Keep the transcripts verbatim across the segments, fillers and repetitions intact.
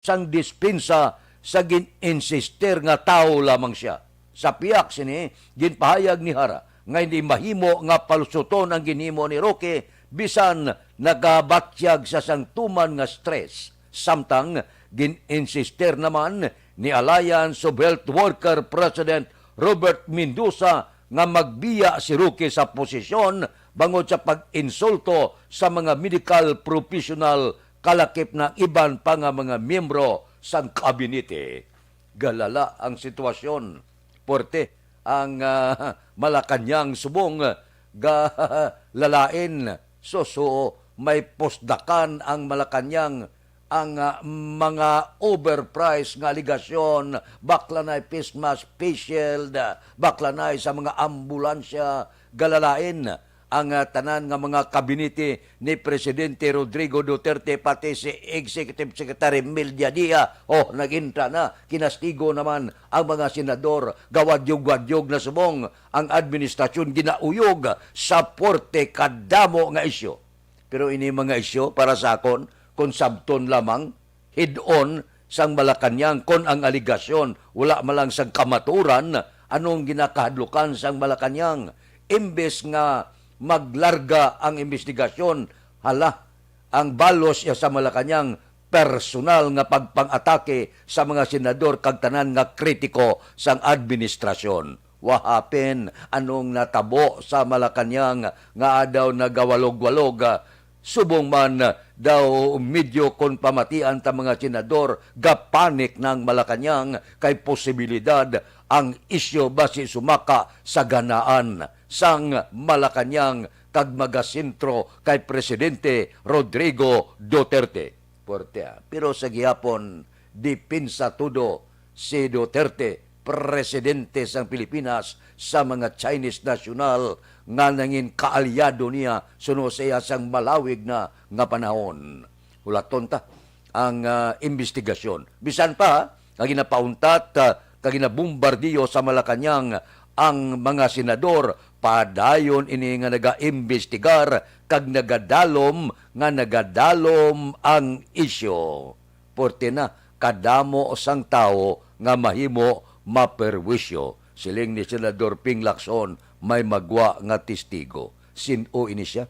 sang dispensa sa gin-insistir nga tawo lamang sia. Sa pihak sini, ginpahayag ni Hara nga hindi mahimo nga palusuton ang ginhimo ni Roque bisan nagabatyag sa sang tuman nga stress. Samtang gin-insistir naman ni Alliance of Health Worker President Robert Mendoza nga magbiya si Roque sa posisyon bangod sa pag-insulto sa mga medical professional, kalakip na ang iban pa nga mga miyembro sang kabinete. Galala ang sitwasyon. Puwerte ang, ah, Malacañang subong galalain. Susuo, may pusdakan ang Malacañang, ang, ah, mga overpriced nga aligasyon, bakla na face mask, face shield, bakla na sa mga ambulansya, galalain ang, ah, tanan nga mga kabinete ni Presidente Rodrigo Duterte, pati si Executive Secretary Mel Diadia. Oh, nag-intra na, kinastigo naman ang mga senador, gawadyog-wadyog na subong ang administrasyon ginauyog sa puwerte kadamo nga isyu. Pero ini mga isyu, para sa akon, kung sabton lamang, head-on sang Malacañang kon ang aligasyon wala man lang sang kamatuoran, anong ginakahadlukan sang Malacañang? Imbes nga maglarga ang imbestigasyon, hala, ang balos iya sa Malacañang personal nga pagpang-atake sa mga senador kag tanan nga kritiko sang administrasyon. Wahapin, anong natabo sa Malacañang nga adaw nagawalog-walog? Subong man daw medyo kon pamatian ta mga senador, gapanik na ang Malacañang kay posibilidad ang isyu basi sumaka sa ganaan sang Malacañang kag magasentro kay Presidente Rodrigo Duterte. Puwerte, ah. Pero sa gihapon, depensa tudo si Duterte, presidente sang Pilipinas, sa mga Chinese nasyonal nga nangin kaalyado niya suno sa iya sang malawig na nga panahon. Hulaton ta ang, ah, imbestigasyon. Bisan pa, nga ginapauntat, ah, kag ginabombardiyo sa Malacañang ang mga senador, padayon ini nga nagaimbestigar kag nagadalom nga nagadalom ang isyu. Puwerte na, kadamo sang tawo nga mahimo maperwisyo. Siling ni Senador Ping Lacson, may magwa nga testigo. Sin-o ini sia?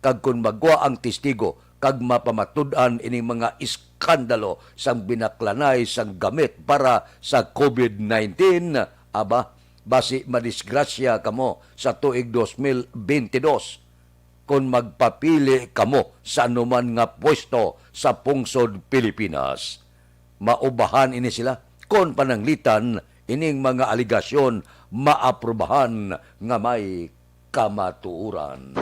Kag kon magwa ang testigo kag mapamatud-an ining mga iskandalo sang binaklanay sang gamit para sa COVID nineteen, aba, basi madisgrasya kamo sa tuig dos mil bentidós kon magpapili kamo sa anuman nga pwesto sa pungsod Pilipinas. Maubahan ini sila kon pananglitan ining mga aligasyon maaprubahan nga may kamatuoran.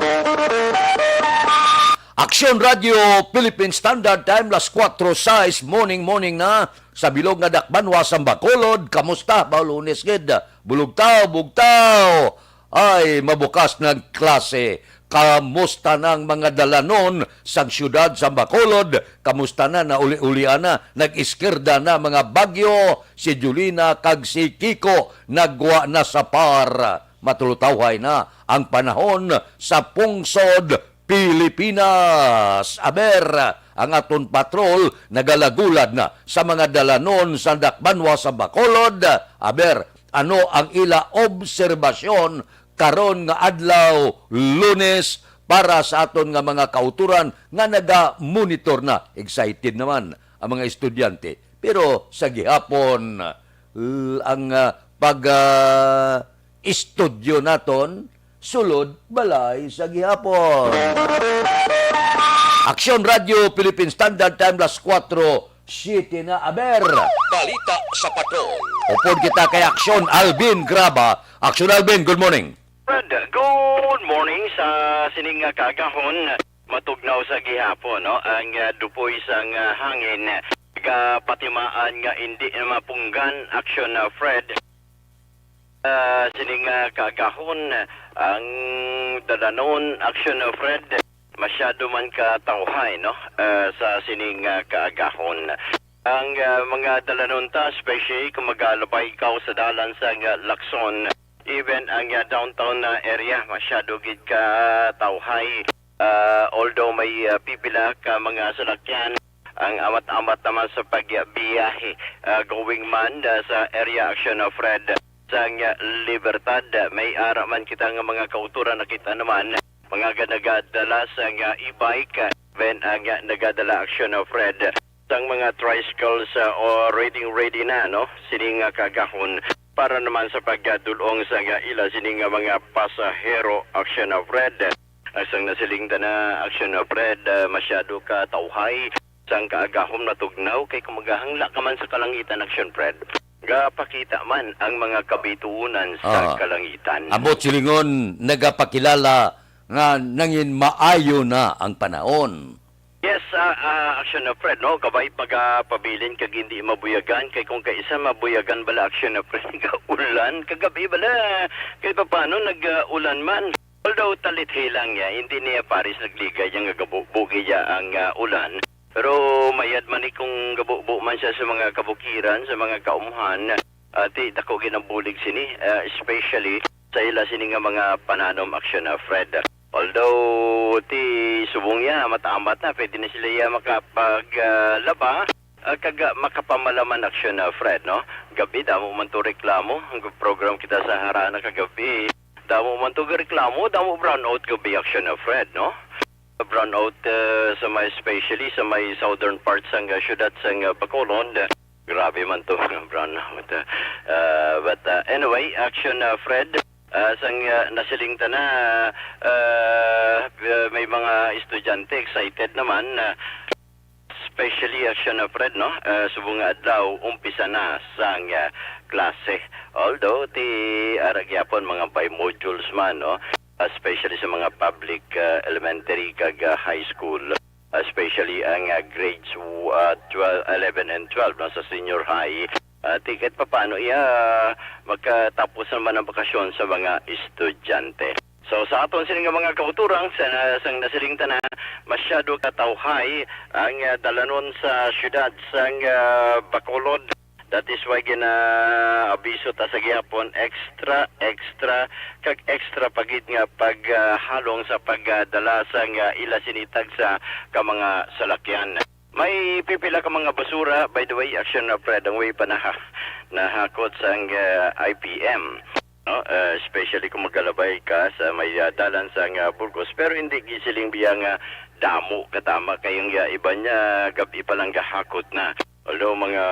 Aksyon Radio Philippine Standard Time, las kuwatro sais, morning, morning na sa bilog nga dakbanwa sang Bacolod. Kamusta? Ba, Lunes gid. Bulugtaw, bugtaw. Ay, mabukas na ang klase. Kamusta na ang mga dalanon sang siyudad sang Bacolod? Kamusta na? Nauli-ulian na? Nag-iskirda na mga bagyo? Si Julina kag si Kiko nagwa na sa par. Matulutawhay na ang panahon sa pungsod Pilipinas. Aber, ang aton patrol nagalagulad na sa mga dalanon sa dakbanwa sa Bacolod. Aber, ano ang ila obserbasyon karon nga adlaw, Lunes, para sa aton nga mga kautoran nga naga-monitor na? Excited naman ang mga estudyante. Pero sa gihapon, l-, ang, ah, pag, ah, estudyo naton, sulod balay sa gihapon. Aksyon Radio Philippine Standard Time, las kuwatro siyete na, aber. Balita sa Patrol. Upod kita kay Aksyon Alvin Graba. Aksyon Alvin, good morning. Fred, good morning. Sa sining nga kaagahon, matugnaw sa gihapon, no? Ang, ah, dupoy sang, ah, hangin, nagapatimaan nga indi na mapunggan, Aksyon, ah, Fred. Ah, sining, ah, kaagahon, ang dalanon, Aksyon, ah, Fred, masyado man ka tawhay, no? Ah, sa sining, ah, kaagahon. Ang, ah, mga dalanon ta, especially kung magalabay ikaw sa dalan sa, ah, Lacson, even ang, ah, downtown na area, masyado gid ka tawhay. Ah, although may, ah, pipila ka mga salakyan, Ang amat-amat naman sa pagbiyahe, ah, going man, ah, sa area, Action, ah, Fred, sang, ah, Libertad, ah, may ara man kita nga mga kauturan nakita naman, mga ga-, nagadala sang, ah, e-bike, ah, even ang, ah, nagadala, Action, ah, Fred, sang mga tricycles, ah, o ready, ready na, no? Sini nga kaagahon para naman sa pagdul-ong sa, ah, ila sini nga mga pasahero, Action, ah, Fred. Ah, sang nasiling ta na, Action, ah, Fred, ah, masyado ka tawhay sang kaagahom natugnaw kay kung magahangla ka man sa kalangitan, Action, Fred, gapakita man ang mga kabituonan sa Ah. kalangitan. Ambot silingon, nagapakilala nga nangin maayo na ang panahon. Yes, ah, ah, Action, ah, Fred, no? Kabay pagapabilin kag hindi mabuyagan, kay kung kaisa mabuyagan bala, Action, ah, Fred, gaulan, kagabi bala, kay paano nag-ulan man. Although talithi lang niya, hindi niya paris nagligay niya nga gabubugi niya ang, ah, ulan. Pero mayad man ni kung gabubo man siya sa mga kabukiran, sa mga kaumhan, ah, ti dako gid ang bulig sini, ah, especially sa ila sini nga mga pananom, Action, ah, Fred. Although ti subong niya, mataambat na, pwede na sila iya makapag, ah, laba, ah, kag, ah, makapamalaman, Action, ah, Fred, no? Gabi, damo man to reklamo. Ang program kita sa Harana kagabi, damo man to reklamo, damo brownout gabi, Action, ah, Fred, no? Brownout, ah, sa may, especially sa may southern part sang, ah, syudad sang, ah, Bacolod. Grabe man to, brownout, ah. Ah, but, ah, anyway, Action, ah, Fred, ah, sang, ah, nasiling ta na, ah, may mga estudyante excited naman, ah, especially, Action, ah, Fred, no? Ah, subong nga adlaw, umpisa na sang, ah, klase. Although, ti ara gyapon mga bi-modules man, no? Especially sa mga public, ah, elementary kag, ah, high school. Especially ang, ah, grades, uh, twelve, eleven and twelve, no, sa senior high. Ah, ti kahit papaano, iya, makatapos naman ang bakasyon sa mga estudyante. So, sa aton sini nga mga kauturan, sa, sang nasiling ta na, masyado katawhay ang, ah, dalanon sa syudad sang, ah, Bacolod. That is why gina-abiso ta sa gihapon, extra, extra, kag extra pa gid nga paghalong sa pagdala sang, ah, ila sini tagsa ka mga salakyan. May pipila ka mga basura, by the way, Action, ah, Fred, ang way pa naha-, nahakot sang, ah, I P M, no? Ah, especially kung magalabay ka sa may, ah, dalan sang, ah, Burgos. Pero hindi gid siling biya nga damo katama kay ang, ah, iban niya gab-i pa lang gahakot na. Although mga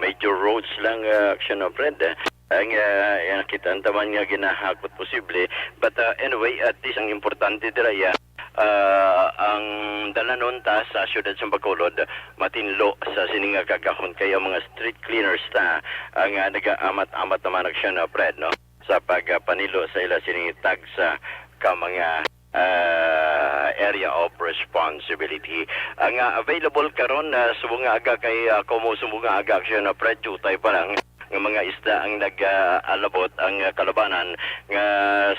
major roads lang, ah, Action, ah, Fred, eh. Ang, ah, ang nakita taman nga ginahakot posible. But, ah, anyway, at least ang importante dira, ya, ah, ang dalanon ta sa siyudad sa Bacolod, matinlo sa sini nga kagahon kay ang mga street cleaners ta ang, ah, nagaamat-amat naman, Action, ah, Fred, no? Sa pagpanilo sa ila sini tagsa ka mga, ah, area of responsibility. Ang, ah, available karon, ah, subong nga aga kay, ah, Como, subong nga aga, Action, ah, Fred, jutay pa lang nga mga isda ang nag, ah, alabot ang, ah, kalabanan nga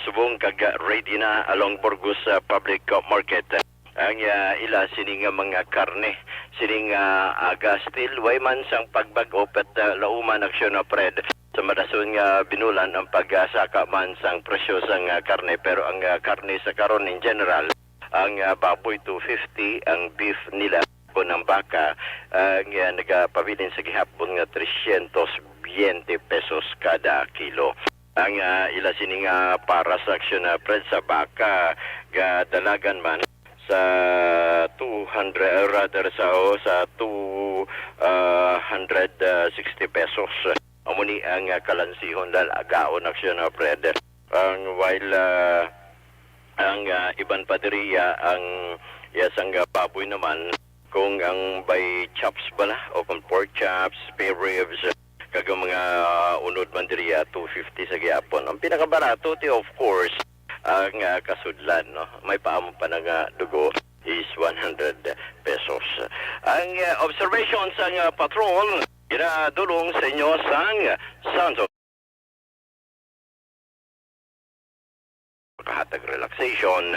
subong kag, ah, ready na along Burgos, ah, Public, ah, Market. Ang, ah, ila sini nga mga karne, sini nga aga still way man sang pagbag-o, but, ah, lauman, Action, ah, Fred, sa madason nga binulan ang pagsaka man sang presyo sang, ah, karne, pero ang, ah, karne sa karon in general, ang, ah, baboy two fifty, ang beef nila, kon ang baka, ang, ah, nagapabilin sa gihapon nga trescientos veinte pesos kada kilo. Ang, ah, ila sini nga pares, Action, ah, Fred, sa baka, gadalagan man sa two hundred, or rather sa, oh, sa two, ah, hundred, ah, sixty pesos. Amo ni ang, ah, kalansihon dahil agaon, Action, ah, Fred. Ang while, ah, ang, ah, iban pa diri, ah, ang iya sang, ah, baboy naman, kung ang by chops bala, o kung pork chops, spare ribs, kag ang mga, ah, unod man diri, ah, two fifty sa gihapon. Ang pinakabarato, ti, of course, ang, ah, kasudlan, no? May paamo pa na nga dugo is one hundred pesos. Ang, ah, observation sang, ah, patrol, ginadulong sa inyo sang Santos. Makahatag relaxation.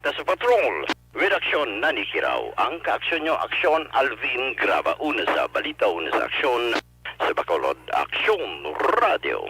Ta sa patrol, with aksyon, Nani Kiraw. Ang kaaksyon nyo, aksyon, Alvin Graba. Una sa balita, una sa aksyon. Sa Bacolod, Aksyon Radio.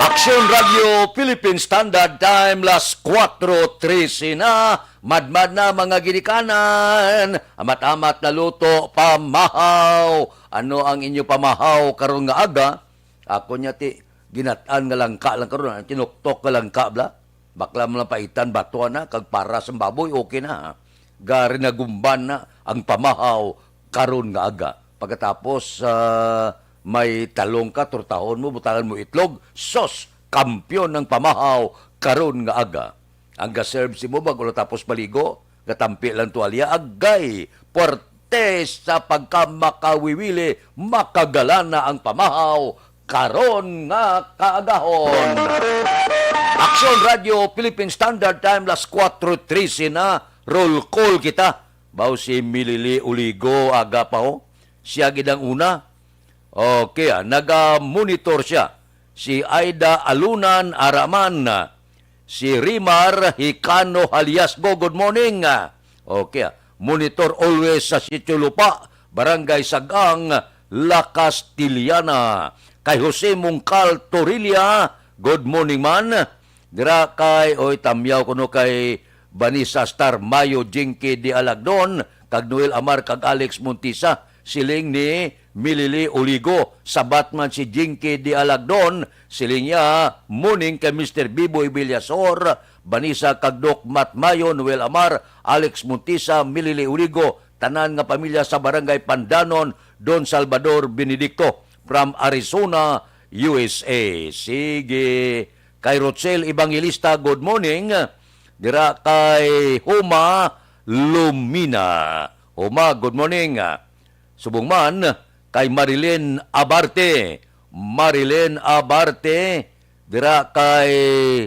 Aksyon Radio Philippine Standard Time, las kuwatro trese na. Madmad na, mga ginikanan. Amat-amat na luto, pamahaw. Ano ang inyo pamahaw karon nga aga? Ako niya ti, ginat-an nga langka lang karon, ah. Tinuktok nga langka, bla. Bakla mo lang paitan, batuan na, kag para sa baboy, okay na, ha. Gari na gumban na ang pamahaw karon nga aga. Pagkatapos, ah, may talong ka, tortahon mo, butangan mo itlog, sos, kampiyon ang pamahaw karon nga aga. Ang ga-serve si mo bago natapos maligo, gatampi lang tuwalya, agay, puwerte sa pagkamakawiwili, makagalana ang pamahaw karon nga kaagahon. Aksyon Radio Philippine Standard Time, las kuwatro trese na, roll call kita. Baw si Milili Uligo, aga pa ho. Siya gid ang una. Okay, ah, naga-monitor siya. Si Aida Alunan Araman, si Rimar Hicano Haliasgo, good morning. Okay, ah, monitor always sa Sitio Lupa, Barangay Sagang, La Castellana. Kay Jose Mungkal Torilla, good morning man. Dira kay, oy, tamyaw kuno kay Vanessa Star Mayo, Jinky de Alagdon, kag Noel Amar, kag Alex Montisa. Siling ni Milili Uligo, sabat man si Jinky de Alagdon. Siling niya, morning kay Mister Biboy Villasor, Vanessa kag Doc Matt Mayo, Noel Amar, Alex Montisa, Milili Uligo, tanan nga pamilya sa Barangay Pandanon, Don Salvador Benedicto, from Arizona, U S A. Sige, kay Rochelle Evangelista, good morning. Dira kay Huma Lumina. Huma, good morning. Subong man kay Marilyn Abarte. Marilyn Abarte, dira kay,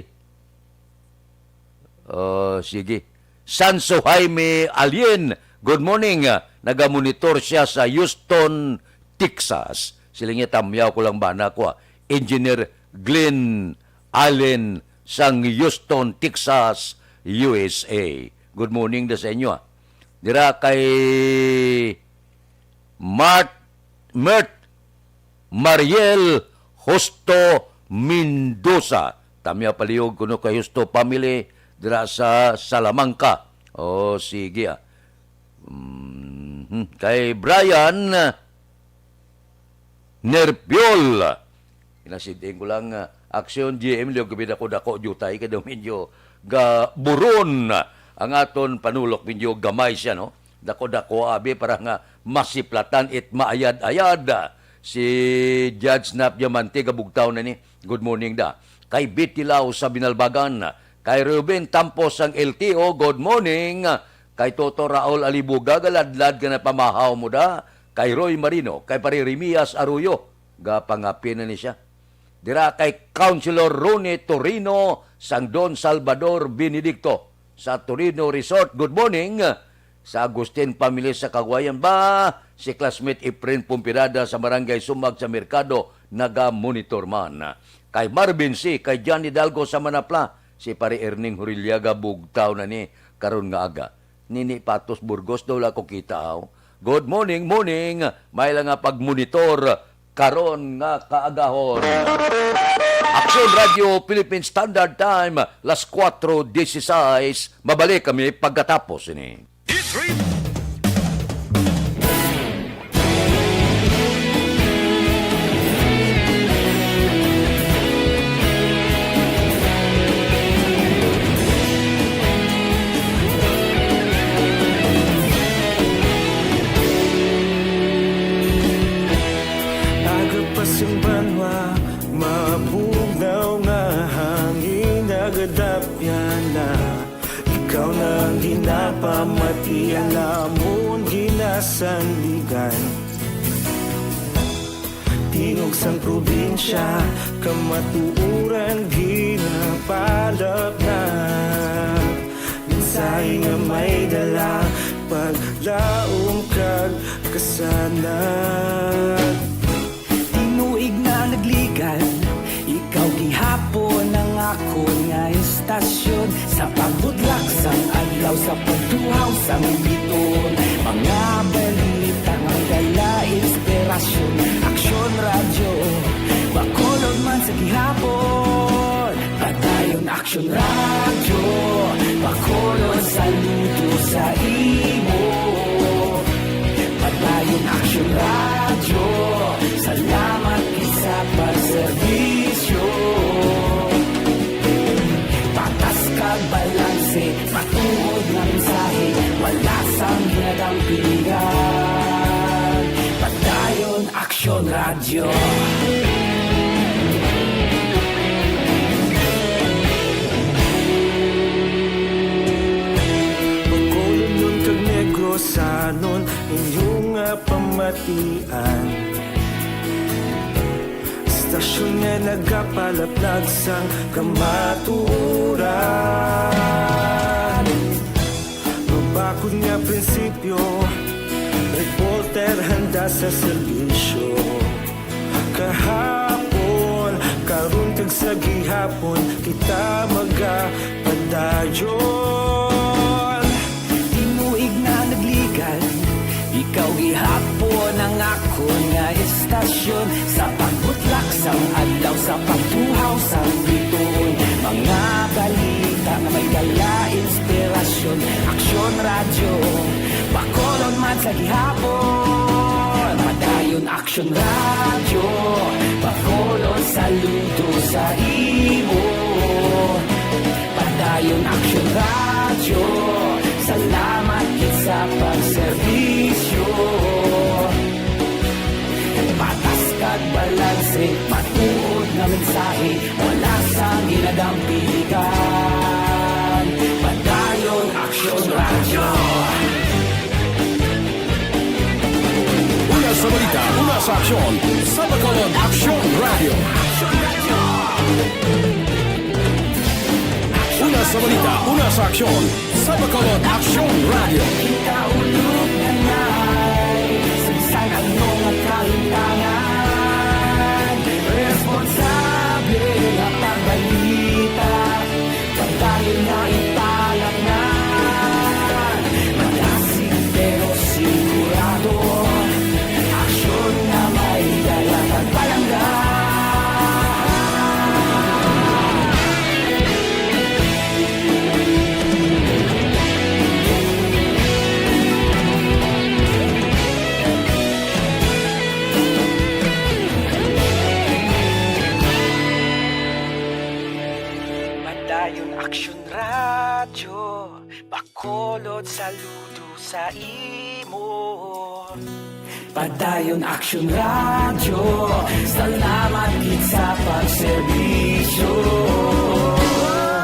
oh, sige. Sanso Jaime Alien, good morning. Nagamonitor siya sa Houston, Texas. Siling niya, tamyaw ko lang bana ko, ah. Engineer Glenn Allen sang Houston, Texas, U S A. Good morning da sa inyo, ah. Dira kay Mart, Mert Mariel Justo Mendoza. Tamya palihog kuno kay Justo family dira sa Salamanca. O, sige, ah. Mhm. Kay Brian Nerpiol. Inasiding ko lang, ah, Aksyon G M, liog kami dako-dako, jutay kay daw medyo ga buron ang aton panulok, medyo gamay siya, no? Dako-dako abi para nga masiplatan it maayad-ayad. Si Judge Nap Diamante, gabugtaw na ni. Good morning da. Kay Bitilaw sa Binalbagan, kay Ruben Tampos ang L T O, good morning. Kay Toto Raul Alibuga, galadlad ka na pamahaw mo da. Kay Roy Marino, kay Pare Remias Arroyo, gapangapi na ni siya. Dira kay Councilor Ronnie Torino sang Don Salvador Benedicto sa Torino Resort. Good morning sa Agustin family sa Cauayan ba? Si classmate Efren Pumpirada sa Barangay Sumag sa Merkado, naga-monitor man. Kay Marvin C, kay John Hidalgo sa Manapla, si Pare Erning Huriliaga bugtaw na ni karon nga aga. Nini Patos Burgos daw la ko kita, aw. Good morning, morning. May lang nga pag-monitor karon nga kaagahon. Aksyon Radio Philippine Standard Time, las kuwatro dieciséis. Mabalik kami pagkatapos ini. It's re- Aga pa sing banwa, mabugnaw nga hangin nagadapyan na. Ikaw na ang ginapamati, alamon ginasandigan. Tingog sang probinsya, kamatuoran ginapalapnap. Mensahe nga may dala, paglaom kag kasanag. Tinuig na nagligan, ikaw gihapon ang akon nga istasyon. Sa pagbudlak sang adlaw, sa pagduhaw sang biton, mga balita nga dala inspirasyon. Aksyon Sa gihapon, Padayon Aksyon Radyo, pakulon saludo sa imo. Padayon Aksyon Radyo, salamat gid sa pagserbisyo. Patas kag balanse, matuod nga mensahe, wala sang ginadampigan. Padayon Aksyon Radyo. Bacolodnon kag Negrosanon, inyo nga pamatian. Istasyon nga nagapalaplag sang kamatuoran. Mabakod nga prinsipyo, reporter handa sa serbisyo. Kahapon, karon kag sa gihapon, kita magapadayon. Tinuig na nagligal, ikaw gihapon ang akon nga istasyon. Sa pagbutlak sang adlaw, sa pagbuhaw sang bituon, mga balita nga may dala inspirasyon. Aksyon Radyo, Bacolod man sa gihapon. Padayon Aksyon Radyo, Bacolod saludo sa imo. Padayon Aksyon Radyo, salamat gid sa pagserbisyo. Patas kag balanse, matuod nga mensahe, wala sang ginadampigan. Padayon Aksyon Radyo. Una sa balita, una sa aksyon, sa Bacolod Aksyon Radyo. Una sa balita, una sa aksyon, sa Bacolod Aksyon Radyo. Kita ulog nanay, sa bisan ano nga kahimtangan, responsable nga pagbalita, padayon nga ipalatnan. Malasig pero sigurado, aksyon nga may dala kag palangga. Padayon Aksyon Radyo, Bacolod saludo sa imo. Padayon Aksyon Radyo, salamat gid sa pagserbisyo.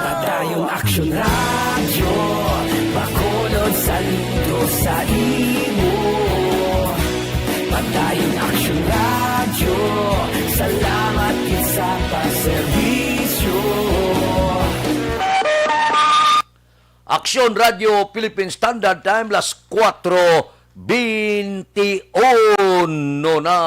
Padayon Aksyon Radyo, Bacolod saludo sa imo. Padayon Aksyon Radyo, salamat gid sa pagserbisyo. Aksyon Radyo Philippine Standard Time, las kuwatro bente uno na.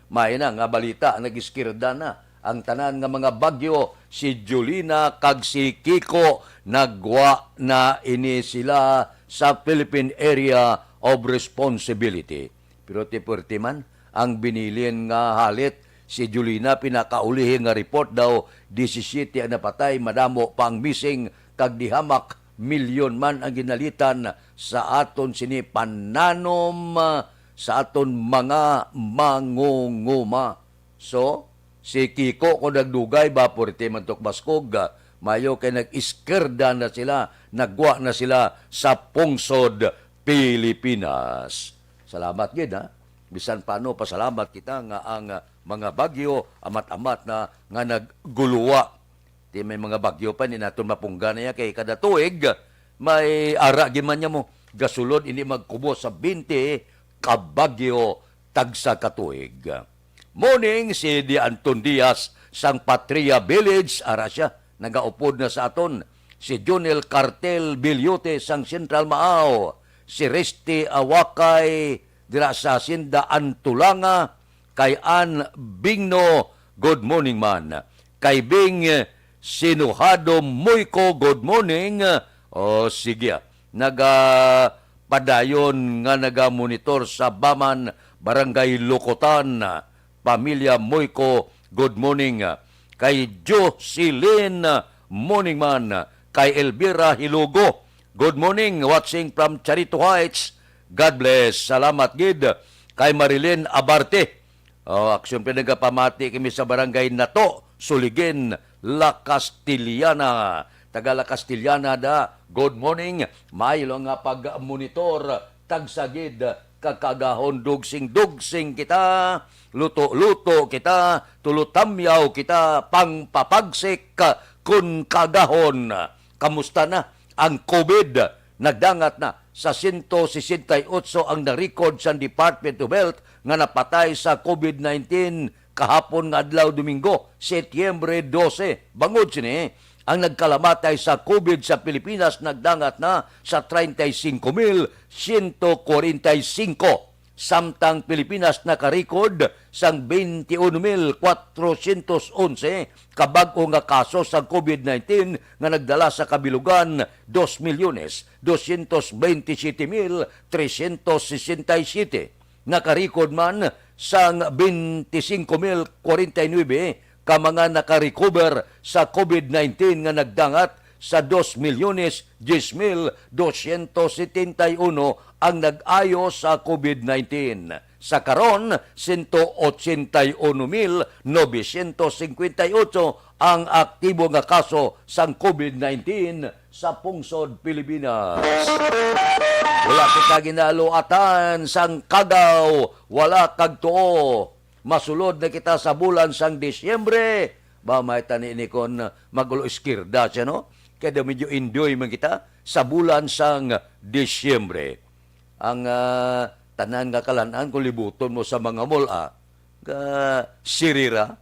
May na nga balita, nag-iskirda na ang tanan nga mga bagyo, si Jolina kag si Kiko, nagwa na ini sila sa Philippine Area of Responsibility. Pero ti puwerte man ang binilin nga halit. Si Jolina, pinakaulihi nga report daw, disisiyete ang napatay, madamo pa ang missing, kag dihamak milyon man ang ginalitan sa aton sini pananom, ah, sa aton mga mangunguma. So, si Kiko, kung nagdugay ba, puwerte man tok baskog, ah, mayo kay nag-iskirda na sila, nagwa na sila sa pungsod Pilipinas. Salamat gid, ha. Bisan paano, pasalamat kita nga ang, ah, mga bagyo, amat-amat na nga nagguluwa. Ti may mga bagyo pa, hindi naton mapunggan niya kay kada tuig, may ara gid man niya mo gasulod, hindi magkubos sa bente ka bagyo tagsa ka tuig. Morning, si Di Anton Diaz sang Patria Village, ara siya, nagaupod na sa aton. Si Junel Cartel Bilyote sang Central Maao, si Resty Awakay dira sa Hacienda Antulanga, kay Ann Bingno, good morning man. Kay Bing Sinuhado Moyco, good morning. O, sige, ah. Nagapadayon nga nagamonitor sa Baman, Barangay Lukutan. Pamilya Moyco, good morning. kay Jocelyn Moningman, kay Elvira Hilugo. Good morning, watching from Charito Heights. God bless. Salamat gid kay Marilyn Abarte. Oh, aksyon, pinagapamati kami sa barangay Nato, Suligin, La Castellana. Taga La Castellana da. Good morning. Maaylo nga pag-monitor. Tagsa gid ka kaagahon, dugsing-dugsing kita, luto-luto kita, tulutamyaw kita, pangpapagsik kun kaagahon. Kamusta na ang COVID? Nagdangat na sa sento sesenta y otso ang na-record sang Department of Health nga napatay sa COVID nineteen kahapon nga adlaw, Domingo, Setyembre dose. Bangod sini, ang nagkalamatay sa COVID sa Pilipinas nagdangat na sa treinta y cinco mil ciento cuarenta y cinco, samtang Pilipinas nakarecord sang twenty-one mil cuatrocientos once ka bag-o nga kaso sang COVID nineteen, nga nagdala sa kabilugan dos milyones doscientos veintisiete mil trescientos sesenta y siete. Nakarecord man sang twenty-cinco mil cuarenta y nuebe ka mga naka-recover sa COVID nineteen, nga nagdangat sa dos milyones diyes mil doscientos setenta y uno ang nag-ayo sa COVID nineteen. Sa karon, sento ochenta y uno mil novecientos cincuenta y ocho ang aktibo nga kaso sang COVID nineteen sa pungsod Pilipinas. Wala kita ginaluatan sang kagaw, wala kag tuo. Masulod na kita sa bulan sang Disyembre. Ba, may tani ni kon mag-ulo iskirda siya, no? Kaya daw medyo enjoy man kita sa bulan sang Disyembre. Ang, ah, tanan nga kalan-an, kung libuton mo sa mga mall, ah, nga sirira,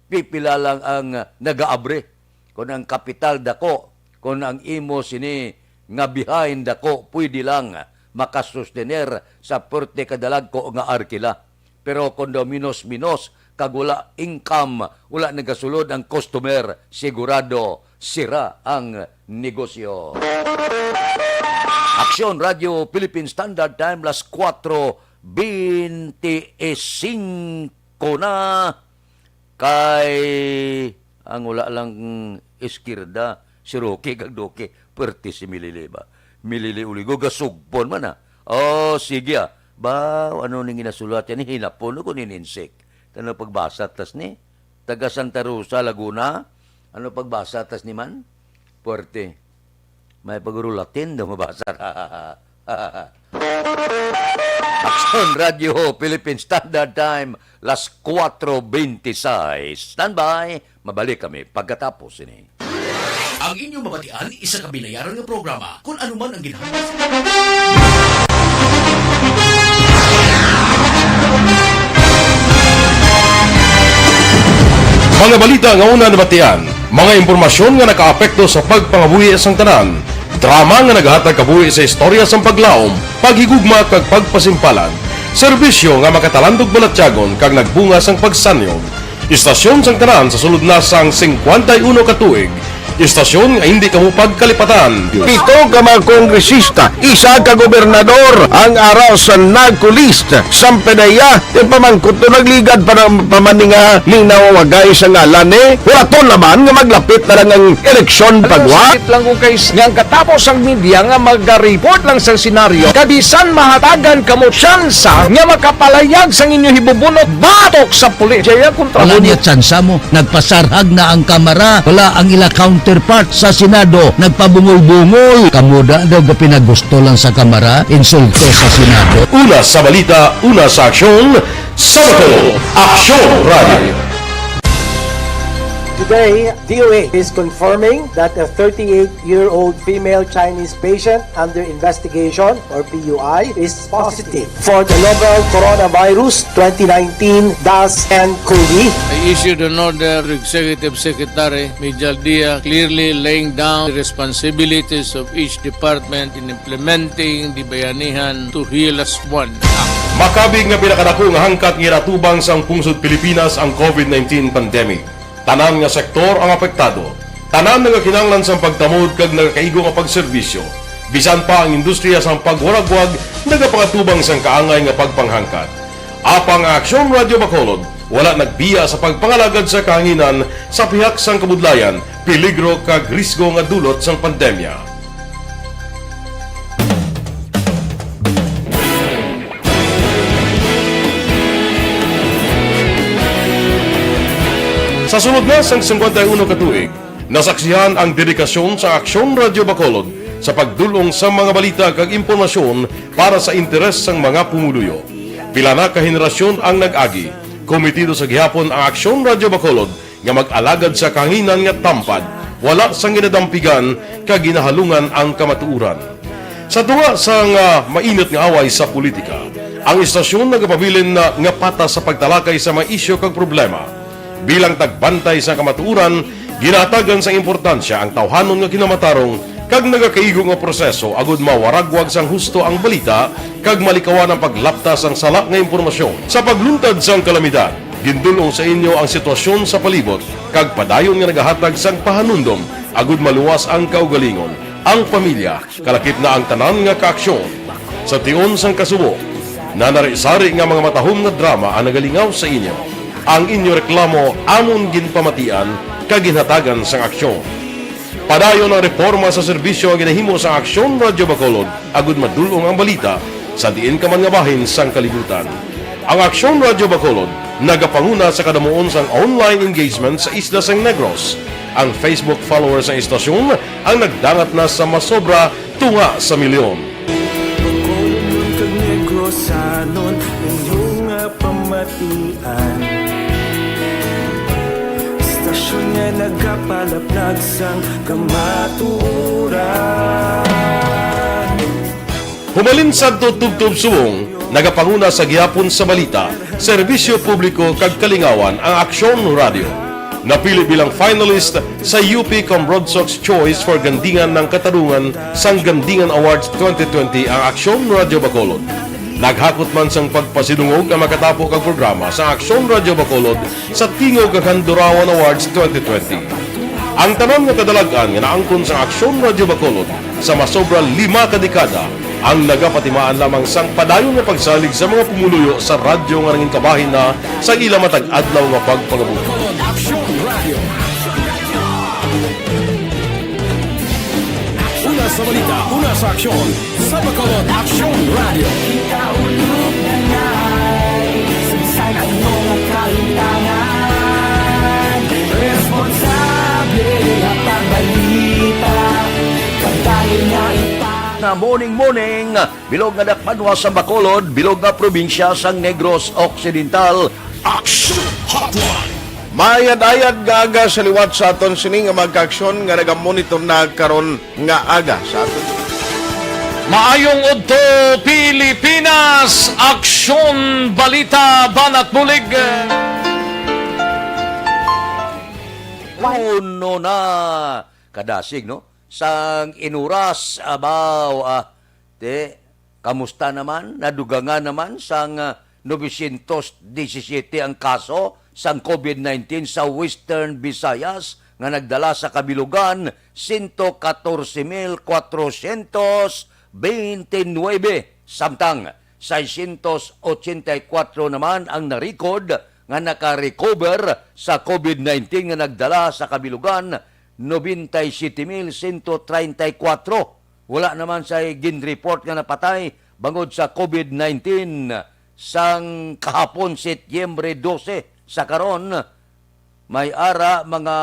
pipila lang ang nagaabre. Kon ang kapital dako, kon ang imo sini nga behind dako, pwede lang makasustener sa perte kadalagko nga arkila. Pero kon daw minos-minos kag wala income, wala nagasulod ang customer, sigurado sira ang negosyo. Aksyon Radio Philippine Standard Time, las kuwatro beintisinko na. Kay ang wala lang iskirda, si Roque kag Duque, perte si Milili ba? Milili Uligo, gasugpon man, ah. Oh, sige, ah. Ba, ano ning ginasulat yan? Hinapon ko nin insik. Ano pagbasa tas ni? Taga Santa Rosa, Laguna? Ano pagbasa tas ni man? Puwerte. May paguro Latin daw mabasa. Aksyon Radio Philippine Standard Time, las kuwatro beintiseis. Standby, mabalik kami pagkatapos ini. Ang inyong mabatian, isa ka binayaran nga programa. Kung ano man ang ginhambal. Mga balita nga una nabatian, mga impormasyon nga nakaapekto sa pagpangabuhi sang tanan, drama nga nagahatag kabuhi sa istorya sang paglaom, paghigugma kag pagpasimpalan, serbisyo nga makatalandog balatyagon kag nagbunga sang pagsanyog. Istasyon sang tanan sa sulod na sang singkwenta y uno ka tuig. Istasyon nga hindi kamo pagkalipatan. Pito ka mga kongresista, isa ka gobernador ang ara sa NAGCO list. Sampanaya, yung pamangkot to nagligad pa ng pamaninga ning nawawagay sa ngalan ni. Wala to naman nga maglapit na lang ang eleksyon pagwa. Sakit lang kung kay nga ang katapos ang media nga maga-report lang sa senaryo. Kabisan mahatagan kamo tsansa nga makapalayag sang inyo hibubunot batok sa pulis. Jaya kontra Wala mo. Niya tsansa mo. Nagpasarhag na ang Kamara. Wala ang ila counterpart sa Senado. Nagpabungol-bungol. Kamo da daw ga pinagusto lang sa Kamara. Insulto sa Senado. Una sa balita, una sa aksyon, sa Bacolod, Aksyon Radio. Today, D O H is confirming that a thirty-eight-year-old female Chinese patient under investigation, or P U I, is positive for the novel coronavirus twenty nineteen dash nCoV. I issued an order to Executive Secretary Mijal Dia, clearly laying down the responsibilities of each department in implementing the Bayanihan to Heal Us One Act. Makabig nga pinakadako nga hangkat nga ginatubang sang pungsod Pilipinas ang COVID nineteen pandemic. Tanan nga sektor ang apektado. Tanan nagakinahanglan sang pagtamod kag nagakaigo nga pagserbisyo. Bisan pa ang industriya sang pagwaragwag nagapangatubang sang kaangay nga pagpanghangkat. Apang ang Aksyon Radio Bacolod, Wala nagbiya sa pagpangalagad sa kahanginan sa pihak sang kabudlayan, peligro kag risgo nga dulot sang pandemya. Sa sulod na sang singkwenta y uno ka tuig, nasaksihan ang dedikasyon sa Aksyon Radyo Bacolod sa pagdul-ong sa mga balita kag impormasyon para sa interes sang mga pumuluyo. Pila na ka henerasyon ang nag-agi, komitido sa gihapon ang Aksyon Radyo Bacolod nga mag-alagad sa kahanginan nga tampad, wala sang ginadampigan kag ginahalungan ang kamatuoran. Sa tunga sang, ah, mainit nga away sa politika, ang istasyon nagapabilin na nga patas sa pagtalakay sa mga isyu kag problema. Bilang tagbantay sa kamatuoran, ginahatagan sang importansya ang tawhanon nga kinamatarong kag nagakaigo nga proseso agud mawaragwag sang husto ang balita kag malikawan ang paglapta sang sala nga impormasyon. Sa pagluntad sang kalamidad, gindul-ong sa inyo ang sitwasyon sa palibot kag padayon nga nagahatag sang pahanumdom agud maluwas ang kaugalingon, ang pamilya, kalakip na ang tanan nga kaaksyon. Sa tion sang kasubo, nanari-sari nga mga matahom nga drama ang nagalingaw sa inyo. Ang inyo reklamo amon ginpamatian kag ginhatagan sang aksyon. Padayon ang reporma sa serbisyo nga ginahimo sang Aksyon Radyo Bacolod agud madul-ong ang balita sa diin ka man nga bahin sang kalibutan. Ang Aksyon Radyo Bacolod nagapanguna sa kadamuon sang online engagement sa isla sang Negros. Ang Facebook followers sang istasyon ang nagdangat na sa masobra tunga sa milyon. Bacolodnon kag Negrosanon, inyo nga pamatian. Istasyon nga nagapalaplag sang kamatuoran. Humalin sadto tubtob subong, nagapanguna sa gihapon sa balita, serbisyo publiko kag kalingawan ang Aksyon Radyo. Napili bilang finalist sa U P Cambronsox Choice for Gandingan ng Katarungan sang Gandingan Awards twenty twenty ang Aksyon Radyo Bacolod. Naghakot man sang pagpasidungog ang makatapo kag programa sa Aksyon Radyo Bacolod sa Tingog kag Handurawan Awards twenty twenty. Ang tanan nga kadalag-an nga naangkon sang Aksyon Radyo Bacolod sa masobra lima ka dekada ang nagapatimaan lamang sang padayon nga pagsalig sa mga pumuluyo sa radyo nga nangin kabahin na sang ila matag adlaw nga pagpangabuhi. Aksyon Radio. Una sa balita, una sa aksyon, sa Bacolod Aksyon Radio. Kita ulog na ngay, sa bisan ano nga kalimtangan, responsable nga pagbalita, kadali nga ipa- Na morning, morning, bilog nga dakpanwa sa Bacolod, bilog nga probinsya sang Negros Occidental. Aksyon Hotline. Mayad-ayad nga aga sa liwat sa aton sini nga mga kaaksyon nga nagamonitor na karon nga aga sa aton. Maayong udto, Pilipinas! Aksyon, balita, banat bulig. Uno na kadasig, no? Sang inuras, abaw, ah, te, kamusta naman? Nadugangan naman sang, ah, novecientos disisiete ang kaso sang covid nineteen sa Western Visayas nga nagdala sa kabilugan sento katorse mil kwatrosyentos beintinuebe, samtang seiscientos ochenta y cuatro naman ang na-record nga naka-recover sa covid nineteen nga nagdala sa kabilugan noventa y siete mil sento treinta y cuatro. Wala naman say gin-report nga napatay bangod sa covid nineteen sang kahapon, Setyembre dose. Sa karon, may ara mga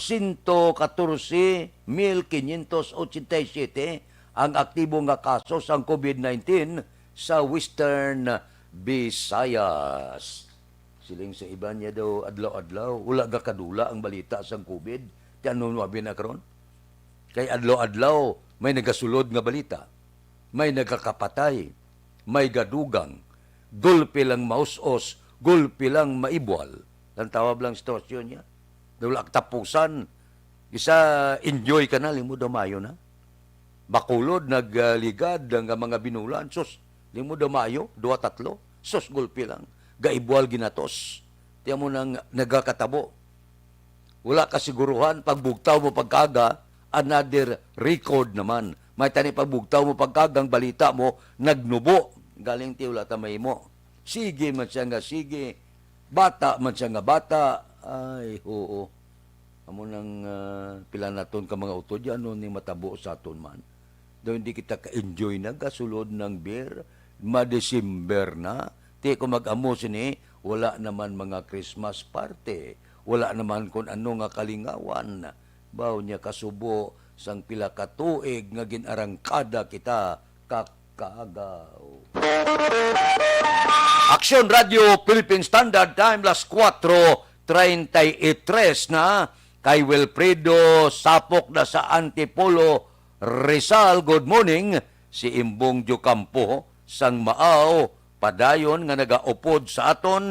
sento katorse mil kinyentos ochenta y siyete ang aktibo nga kaso sang covid nineteen sa Western Visayas. Siling sa iban niya daw, adlaw-adlaw, wala gakadula ang balita sang covid. Ti ano nuabi na karon? Kay adlaw-adlaw may nagasulod nga balita, may nagakapatay, may gadugang, gulpi lang maus-os, gulpi lang maibwal. Ang tawag lang sitwasyon niya. Daw wala katapusan. Isa, enjoy ka na, limod na maayo na. Bacolod, nagligad ang mga binulan. Sus, limod na maayo, duwa, tatlo. Sus, gulpi lang. Gaibwal ginatos. Tiyan mo nang nagakatabo. Wala ka siguruhan, pagbugtaw mo pagkaga, another record naman. May tani pagbugtaw mo pagkagang balita mo, nagnubo. Galing ti wala ta mahimo. Sige man siya nga sige. Bata man siya nga bata, ay, oo. Amo nang, ah, pila naton ka mga utod, ano ning matabo sa aton man? Daw hindi kita ka-enjoy na gasulod ng beer, ma-December na. Ti ko mag-amo sini, wala naman mga Christmas party, wala naman kun ano nga kalingawan. Baw niya kasubo sang pila ka tuig nga gin-arangkada kita ka kaagaw. Aksyon Radio Philippine Standard Time, las kuwatro treinta y tres na. Kay Wilfredo Sapok na sa Antipolo, Rizal, good morning. Si Imbong Diocampo sang Maaw, padayon nga nagaupod sa aton.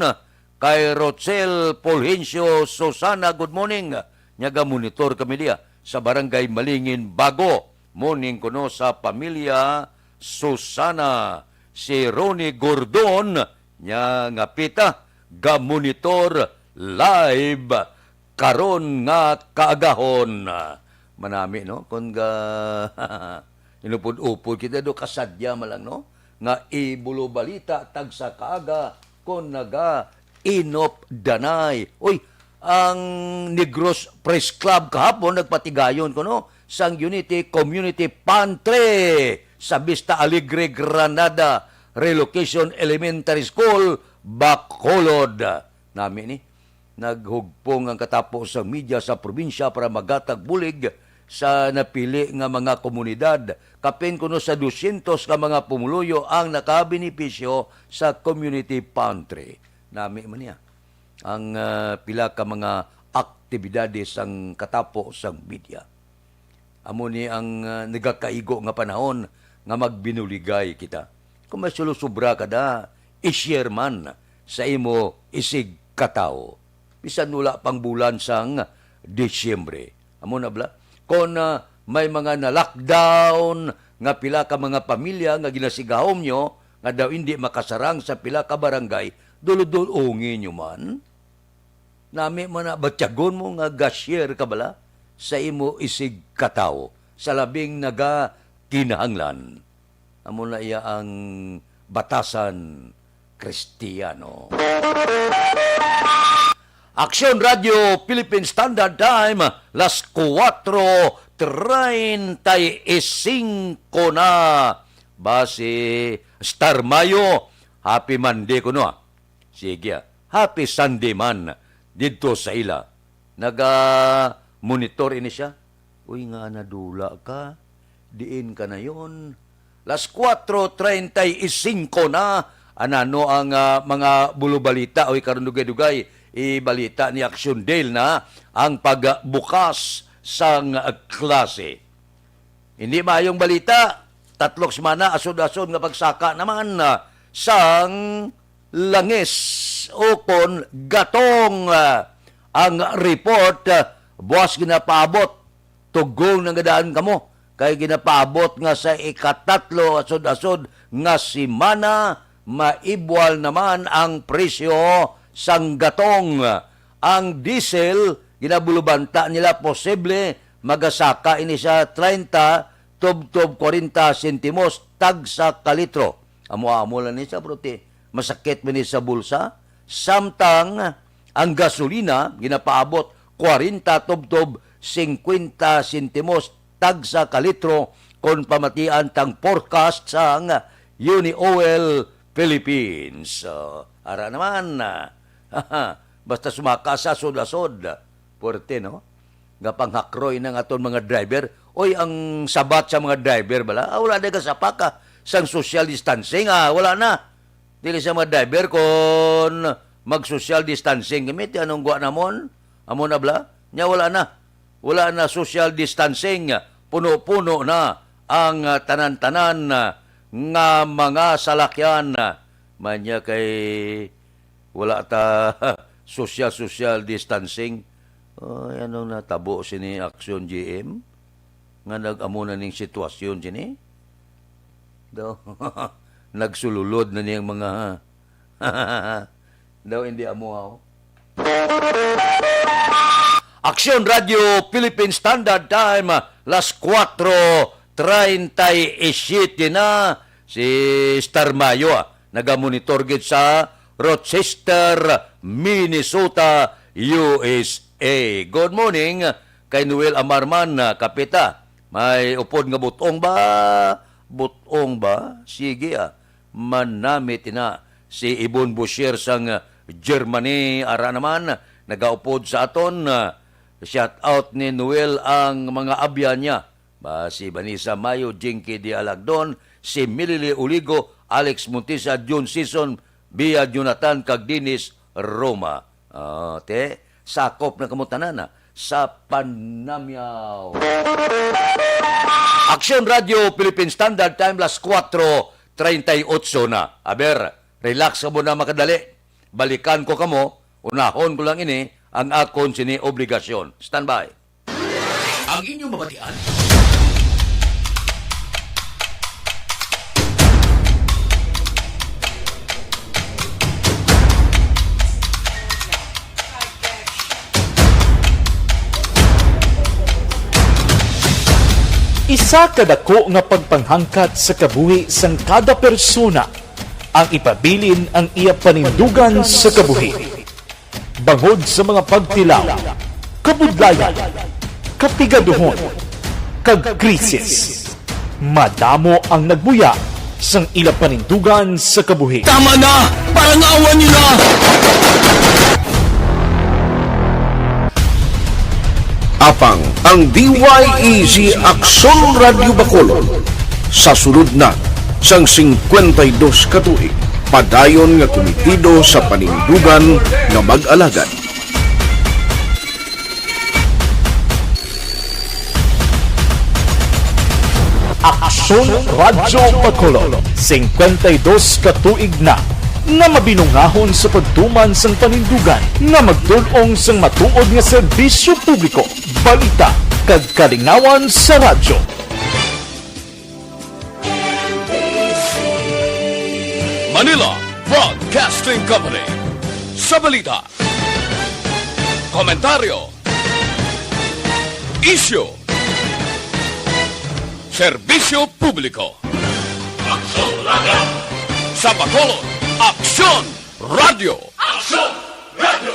Kay Rochelle Fulgencio Susana, good morning. Nya ga-monitor kami diya sa Barangay Malingin Bago. Morning kuno sa pamilya Susana. Si Ronnie Gordon, nya nga pita, ga-monitor live karon nga kaagahon. Manami, no? Kung ga-, inupod-upod kita do, kasadya man lang, no? Nga ibulubalita tagsa kaaga kung naga inop danay. Uy, ang Negros Press Club kahapon nagpatigayon kuno sang Unity Community Pantry sa Vista Alegre, Granada, Relocation Elementary School, Bacolod. Nami ni, naghugpong ang katapo sang media sa probinsya para maghatag bulig sa napili nga mga komunidad. Kapin kuno sa dosyentos ka mga pumuluyo ang nakabenepisyo sa community pantry. Nami man niya ang, ah, pila ka mga aktibidades sang katapo sang media. Amo ni ang, ah, nagakaigo nga panahon nga magbinuligay kita. Kung may sulusubra ka da, i-share man sa imo isigkatawo. Bisan wala pang bulan sang Disyembre. Amo na bala. Kon, ah, may mga na-lockdown nga pila ka mga pamilya nga ginasigahom nyo nga daw indi makasarang sa pila ka barangay, dulodulongi nyo man. Nami man na batyagon mo nga ga-share ka bala sa imo isigkatawo sa labing nagakinahanglan. Amo na iya ang batasan Kristiyano. Aksyon Radio Philippine Standard Time, las kuwatro treinta y cinco na. Basi Star Mayo, happy Monday kuno, ah. Sige, ah. Happy Sunday man didto sa ila. Naga-monitor ini siya. Uy, nga nadula ka. Diin ka na yon? Las kuwatro treinta y cinco na. Anano ang, ah, mga bulubalita? Uy, karon dugay-dugay, ibalita ni Action Dale na ang pagbukas sang, ah, klase. Hindi maayong balita, tatlong semana, asod-asod nga pagsaka naman, ah, sang langis ukon gatong, ah, ang report, ah, buwas ginapaabot. Tugong na nga daan kamo, kay ginapaabot nga sa ikatatlo asod-asod nga semana, maibwal naman ang presyo sang gatong. Ang diesel, ginabulubanta nila, posible magasaka ini sa treinta tubtob kwarenta sentimos tagsa ka litro. Amo-amo lang ni sa, pero ti, masakit man ni sa bulsa. Samtang ang gasolina ginapaabot kwarenta tubtob singkwenta sentimos tagsa ka litro kon pamatian tang forecast sang Unioil Philippines. So, ara naman, ah, basta sumaka sa asod-asod. Puwerte, no? Nga panghakroy na nga aton mga driver. Oy, ang sabat sa mga driver bala, ah, wala na gasapak, ah, sang social distancing, ah, wala na. Dili sa mga driver kon mag-social distancing kami, ti anong gwa namon? Amo na bala? Nya wala na. Wala na social distancing. Puno-puno na ang, ah, tanan-tanan, ah, nga mga salakyan. Manya kay wala ta social, social distancing. Ay, anong natabo sini Action G M? Nga nag-amo na ning sitwasyon sini? Daw, nagsululod na niyang mga, daw hindi amo, aw. Aksyon Radio Philippine Standard Time, las kuwatro treinta y siete na. Si Star Mayo, ah, nagamonitor gid sa Rochester, Minnesota, U S A. Good morning kay Noel Amarman, ah, Kapita. May upod nga butong ba? Butong ba? Sige, ah. Manamit ina si Ibon Boucher sang Germany. Ara naman, nagaupod sa aton, ah, shout out ni Noel ang mga abyan niya. Ba, si Vanessa Mayo, Jinky de Alagdon, si Milili Uligo, Alex Montisa, Jun Sison, Bia Jonathan, kag Dennis Roma. Ah, te, sakop na kamo tanan, ah, sa panamyaw. Aksyon Radio Philippine Standard Time, las kuwatro treinta y ocho na. Aber, relax kamo na makadali. Balikan ko kamo, unahon ko lang ini, ang akon sini obligasyon. Standby. Ang inyong mabatian. Isa ka dako nga pagpanghangkat sa kabuhi sang kada persona ang ipabilin ang iya panindugan sa kabuhi. Bangod sa mga pagtilaw, kabudlayan, kapigaduhon, kag krisis, madamo ang nagbuya sang ila panindugan sa kabuhi. Tama na! Parangawan niyo na! Apang ang D Y E Z Aksyon Radyo Bacolod sa sulod na sang singkwenta y dos ka tuig, padayon nga kumitido sa panindugan nga mag-alagad. Aksyon Radyo Bacolod, singkwenta y dos ka tuig na nga mabinungahon sa pagtuman sang panindugan nga magtul-ong sang matuod nga serbisyo publiko, balita, kag kalingawan sa radyo. Manila Broadcasting Company. Sa balita, komentaryo, isyu, serbisyo publiko. Aksyon Radyo. Sa Bacolod, Aksyon Radyo. Aksyon Radyo.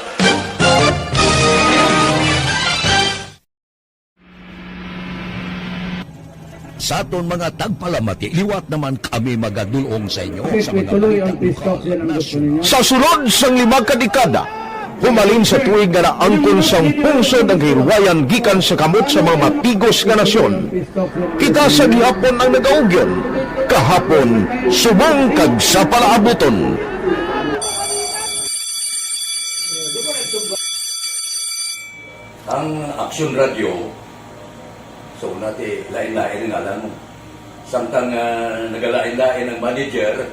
Sa aton mga tagpalamati, liwat naman kami magadul-ong sa inyo sa mga balita lokal, nasyonal. Sa sulod sang lima ka dekada, humalin sa tuig nga naangkon sang pungsod ang kahilwayan gikan sa kamot sa mga matigos nga nasyon, kita sa gihapon ang nagaugyon, kahapon subong kag sa palaabuton. Ang Aksyon Radyo, sa una ti, lain-lain ang ngalan mo. Samtang, ah, nagalain-lain ang manager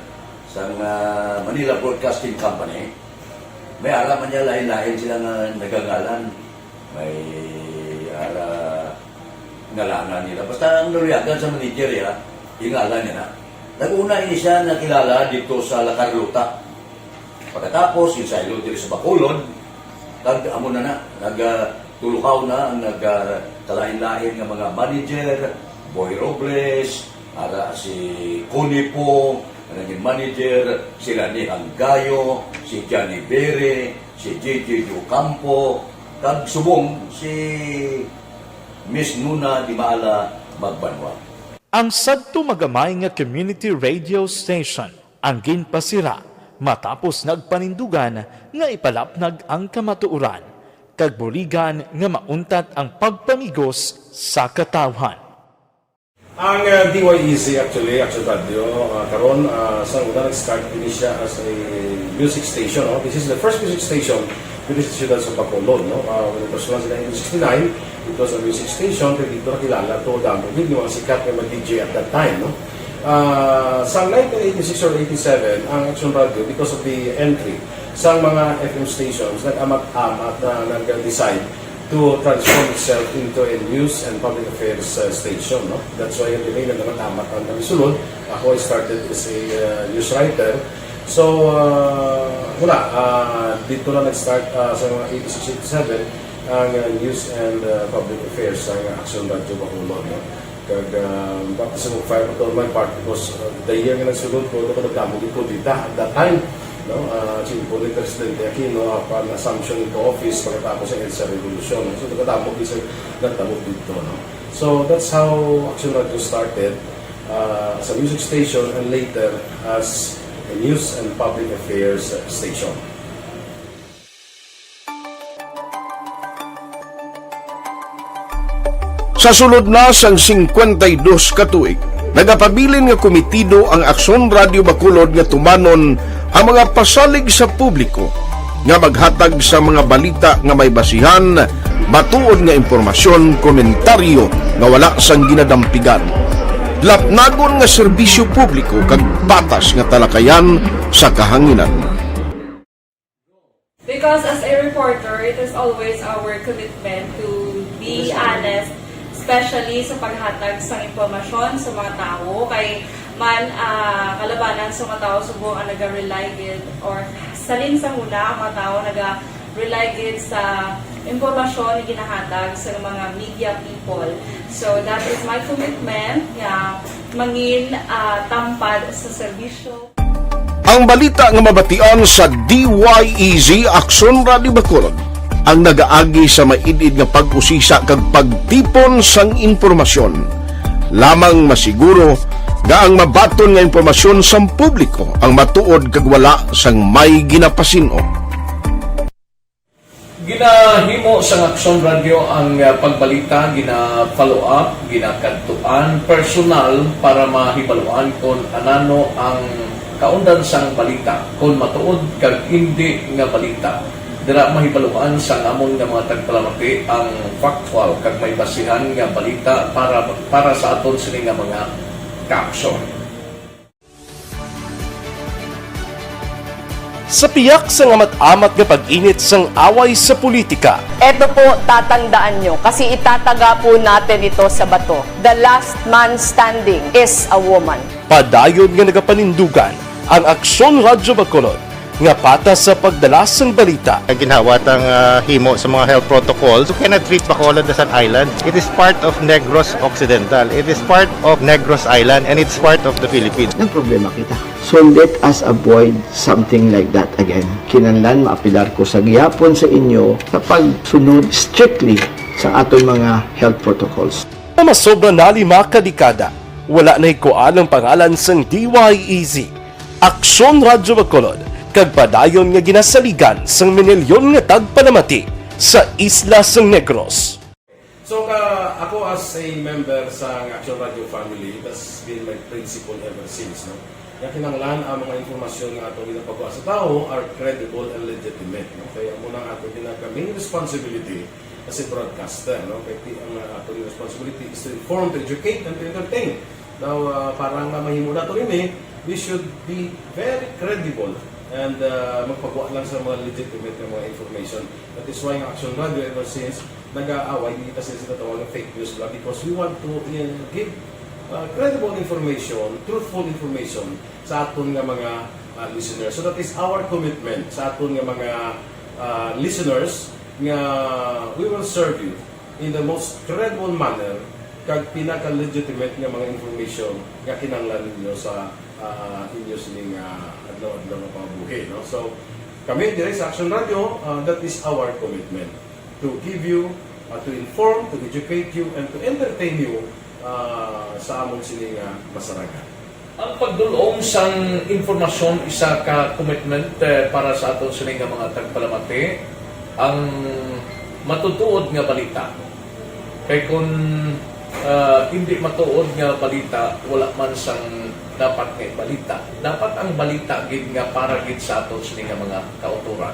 sang, ah, Manila Broadcasting Company, may ara man niya lain-lain sila nga nagangalan. May ara ngalanan nila. Basta ang naluyagan sa manager, ya, yung ngalan niya na. Nag-una ini siya nakilala dito sa La Carlota. Pagkatapos, ginsaylo diri sa Bacolod, kag amo na na, nag, ah, tuluhaw na ang nag, ah, kalain-lain nga mga manager, Boy Robles, ara si Connie Po, ang naging manager, si Rani Hanggayo, si Johnny Bere, si J J Ocampo, kag subong si Miss Nuna Di Maala Magbanwa. Ang sadto magamay nga community radio station ang ginpasira matapos nagpanindugan nga ipalapnag ang kamatuoran kag buligan nga mauntat ang pagpamigos sa katawhan. Ang, uh, D Y E Z actually, Action Radio, uh, karon, uh, sa una nag-start ini siya as a music station, no? This is the first music station diri sa siyudad sa Bacolod, no? Uh, when it was launched in nineteen sixty-nine, it was a music station, pero dito nakilala to, damo gid yung mga sikat nga mga D J at that time, no? Ah, sa nineteen eighty-six or eighty-seven, ang Action Radio, because of the entry sa mga F M stations, nag-amat-amat na nag-decide to transform itself into a news and public affairs, uh, station, no? That's why today nag-amat-amat ang kami sulod. Ako, I started as a, uh, news writer. So, uh, wala, uh, dito na nag-start, uh, sa mga eighty-six, eighty-seven ang, uh, news and, uh, public affairs sa Action Radio Bacolod, no? Kag, ah, baptism of fire pa to on my part because, ah, the year nga nagsulod ko, ako nagdamo gid ko dita at that time. No? Ah, si Vice Presidente Aquino, ah, upon assumption into office pagkatapos ng EDSA Revolution. So, nagkadamo din sa nagtabo dito, no? So, that's how Action Radio started, ah, as a music station and later as a news and public affairs station. Sa sulod na sang singkwenta y dos ka tuig, nagapabilin nga komitido ang Aksyon Radio Bacolod nga tumanon ang mga pasalig sa publiko nga maghatag sa mga balita nga may basihan, matuod nga impormasyon, komentaryo nga wala sang ginadampigan, lapnagon nga serbisyo publiko kag patas nga talakayan sa kahanginan. Because as a reporter, it is always our commitment to be honest, especially sa paghatag sang impormasyon sa mga tawo. Kay man, ah, kalabanan sa mga tawo subong ang naga-rely gid or salin sa huna ang mga tawo naga-rely gid sa impormasyon nga ginahatag sa mga media people. So that is my commitment nga mangin, ah, tampad sa serbisyo. Ang balita nga mabatian sa D Y E Z Aksyon Radio Bacolod ang nagaagi sa maid-id nga pag-usisa kag pagtipon sang impormasyon. Lamang masiguro nga ang mabaton nga impormasyon sang publiko ang matuod kag wala sang may ginapasin-o. Ginahimo sang Aksyon Radio ang, ah, pagbalita, gina-follow up, ginakadtuan personal para mahibaluan kon anano ang kaundan sang balita, kon matuod kag indi nga balita. Dira mahibaluan sang amon nga mga tagpalamati ang factual kag may basihan nga balita para para sa aton sini nga mga kaaksyon. Sa piyak sang amat-amat nga pag-init sang away sa politika, Eto po, tatandaan nyo, kasi itataga po natin ito sa bato. The last man standing is a woman. Padayon nga nagapanindugan ang Aksyon Radyo Bacolod nga patas sa pagdala sang balita. Ginhawat ang, ah, himo sa mga health protocols. You cannot treat Bacolod as an island. It is part of Negros Occidental. It is part of Negros Island, and it's part of the Philippines. Nagproblema kita. So let us avoid something like that again. Kinahanglan maapelar ko sa gihapon sa inyo sa pagsunod strictly sa aton mga health protocols. Nga masobra na lima ka dekada, wala nahikuan ang pangalan sang D Y E Z, Aksyon Radyo Bacolod, kag padayon nga ginasaligan sang minilyon nga tagpalamati sa isla sang Negros. So, ka, ako as a member sa Action Radio family, that's been my principle ever since, no? Nga kinahanglan ang mga impormasyon nga atong ginapagawa sa tawo are credible and legitimate, no? Kaya amo na ang atong ginaka main responsibility as a broadcaster, no? Kay ti-, ang, uh, atong responsibility is to inform, to educate, and to entertain. Now, uh, para nga mahimo nato ini, we should be very credible and, uh, magpagawa lang sa mga legitimate nga mga information. That is why ang Action Radio ever since nag-aaway, hindi ta sila sinatawag nga fake news bla, because we want to, uh, give, uh, credible information, truthful information sa aton nga mga, uh, listeners. So that is our commitment sa aton nga mga, uh, listeners, nga we will serve you in the most credible manner kag pinaka-legitimate nga mga information nga kinahanglan ninyo sa, ah, inyo sining, ah, adlaw-adlaw nga pangabuhi, no? So, kami diri sa Action Radio, ah, that is our commitment to give you, ah, to inform, to educate you, and to entertain you, ah, sa amon sini nga masarangan. Ang pagdul-ong sang impormasyon isa ka commitment, eh, para sa aton sini nga mga tagpalamati, ang matutuod nga balita. Kay kun, ah, hindi matuod nga balita, wala man sang dapat nga balita. Dapat ang balita gid nga para gid sa aton sini nga mga kautoran.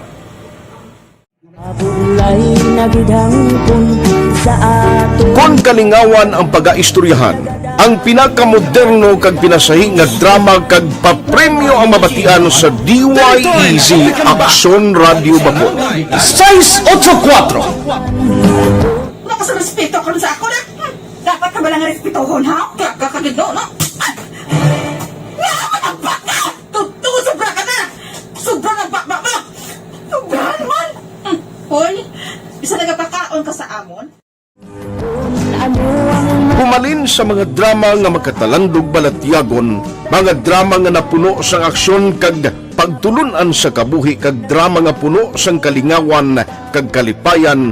Kon kalingawan ang pagaistoryahan, ang pinakamoderno kag pinasahi nga drama kag papremyo ang mabatian sa D Y E Z Aksyon Radio Bacolod. Sais otso kuwatro. Wala ka sa respeto karon sa ako na. Hmm. Dapat ka ba lang respetohon, ha? Kaya ka kagido, no? Ay! Nga naman ang baka! Totoo, sobra ka na! Sobra na baba mo! Sobra naman! Hmm. Hoy, bisa nagapakaon ka sa amon? Humalin sa mga drama nga makatalandog balatyagon, mga drama nga napuno sang aksyon kag Pagtulun-an sa kabuhi kag drama nga puno sang kalingawan kag kalipayan,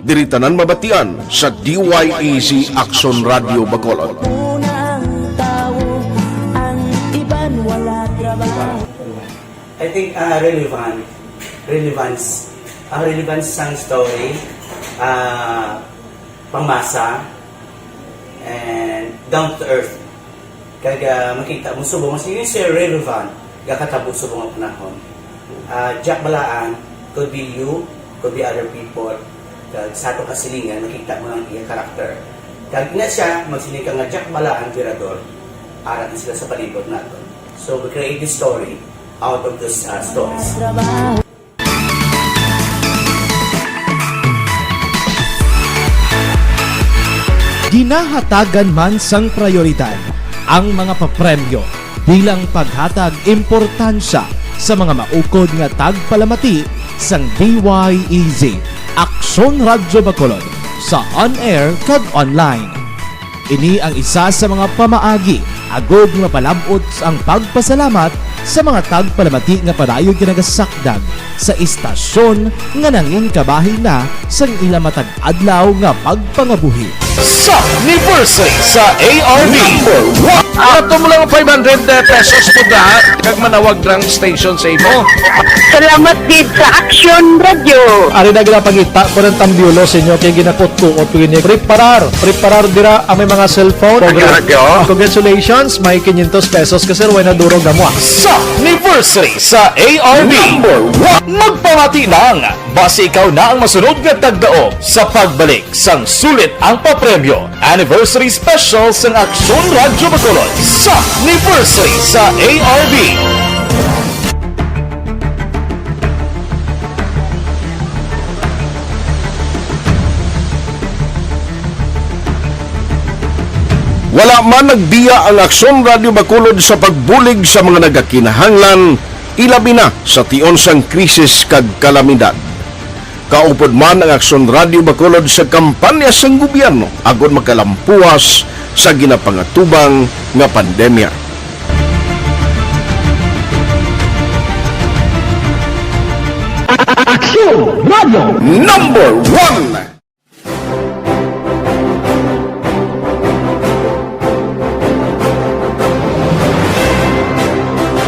diri tanan mabatian sa D Y E Z Aksyon Radyo Bacolod. Una ang tawo, ang iban wala trabaho. I think, ah, relevant, relevance, ang relevance sang story, ah, pangmasa, and down to earth. Kag, ah, makita mo subong, mas yun siya relevant, gakatabo subong ang panahon. Ah, Jack Balaan, could be you, could be other people. Kag sa atong kasilingan, makita mo ang iya karakter. Kag ina siya, magsiling ka nga Jack Balaan, Tirador, ara na sila sa palibot nato. So, we create this story out of those, ah, stories. Ginahatagan man sang prayoridad ang mga papremyo bilang paghatag importansya sa mga maukod nga tagpalamati sang D Y E Z Aksyon Radyo Bacolod sa on-air kag online. Ini ang isa sa mga pamaagi agod mapalab-ot ang pagpasalamat sa mga tagpalamati nga padayon ginagasakdag sa istasyon nga nangin kabahin na sang ila matag adlaw nga pagpangabuhi. Sa anniversary sa A R B. Number one. Ato mo lang five hundred pesos po da, kag manawag lang station sa imo. Salamat gid sa Aksyon Radyo. Ari na ginapangita ko ng tambiulo sa inyo kay ginakutkuot ko ini. Preparar, preparar dira ang may mga cellphone. Ang radyo. Congratulations, may quinientos pesos ka, sir. Way na durog na mo, ah. Sa anniversary sa A R B. Number one. Magpamati lang. Basi ikaw na ang masunod nga tagdaog sa pagbalik sang sulit ang papremyo. Anniversary Special sang Aksyon Radyo Bacolod sa anniversary sa A R B. Wala man nagbiya ang Aksyon Radyo Bacolod sa pagbulig sa mga nagakinahanglan, ilabi na sa tion sang krisis kag kalamidad. Kaupod man ang Aksyon Radyo Bacolod sa kampanya sang gobyerno agod makalampuwas sa ginapangatubang nga pandemya. Aksyon Radyo Number One.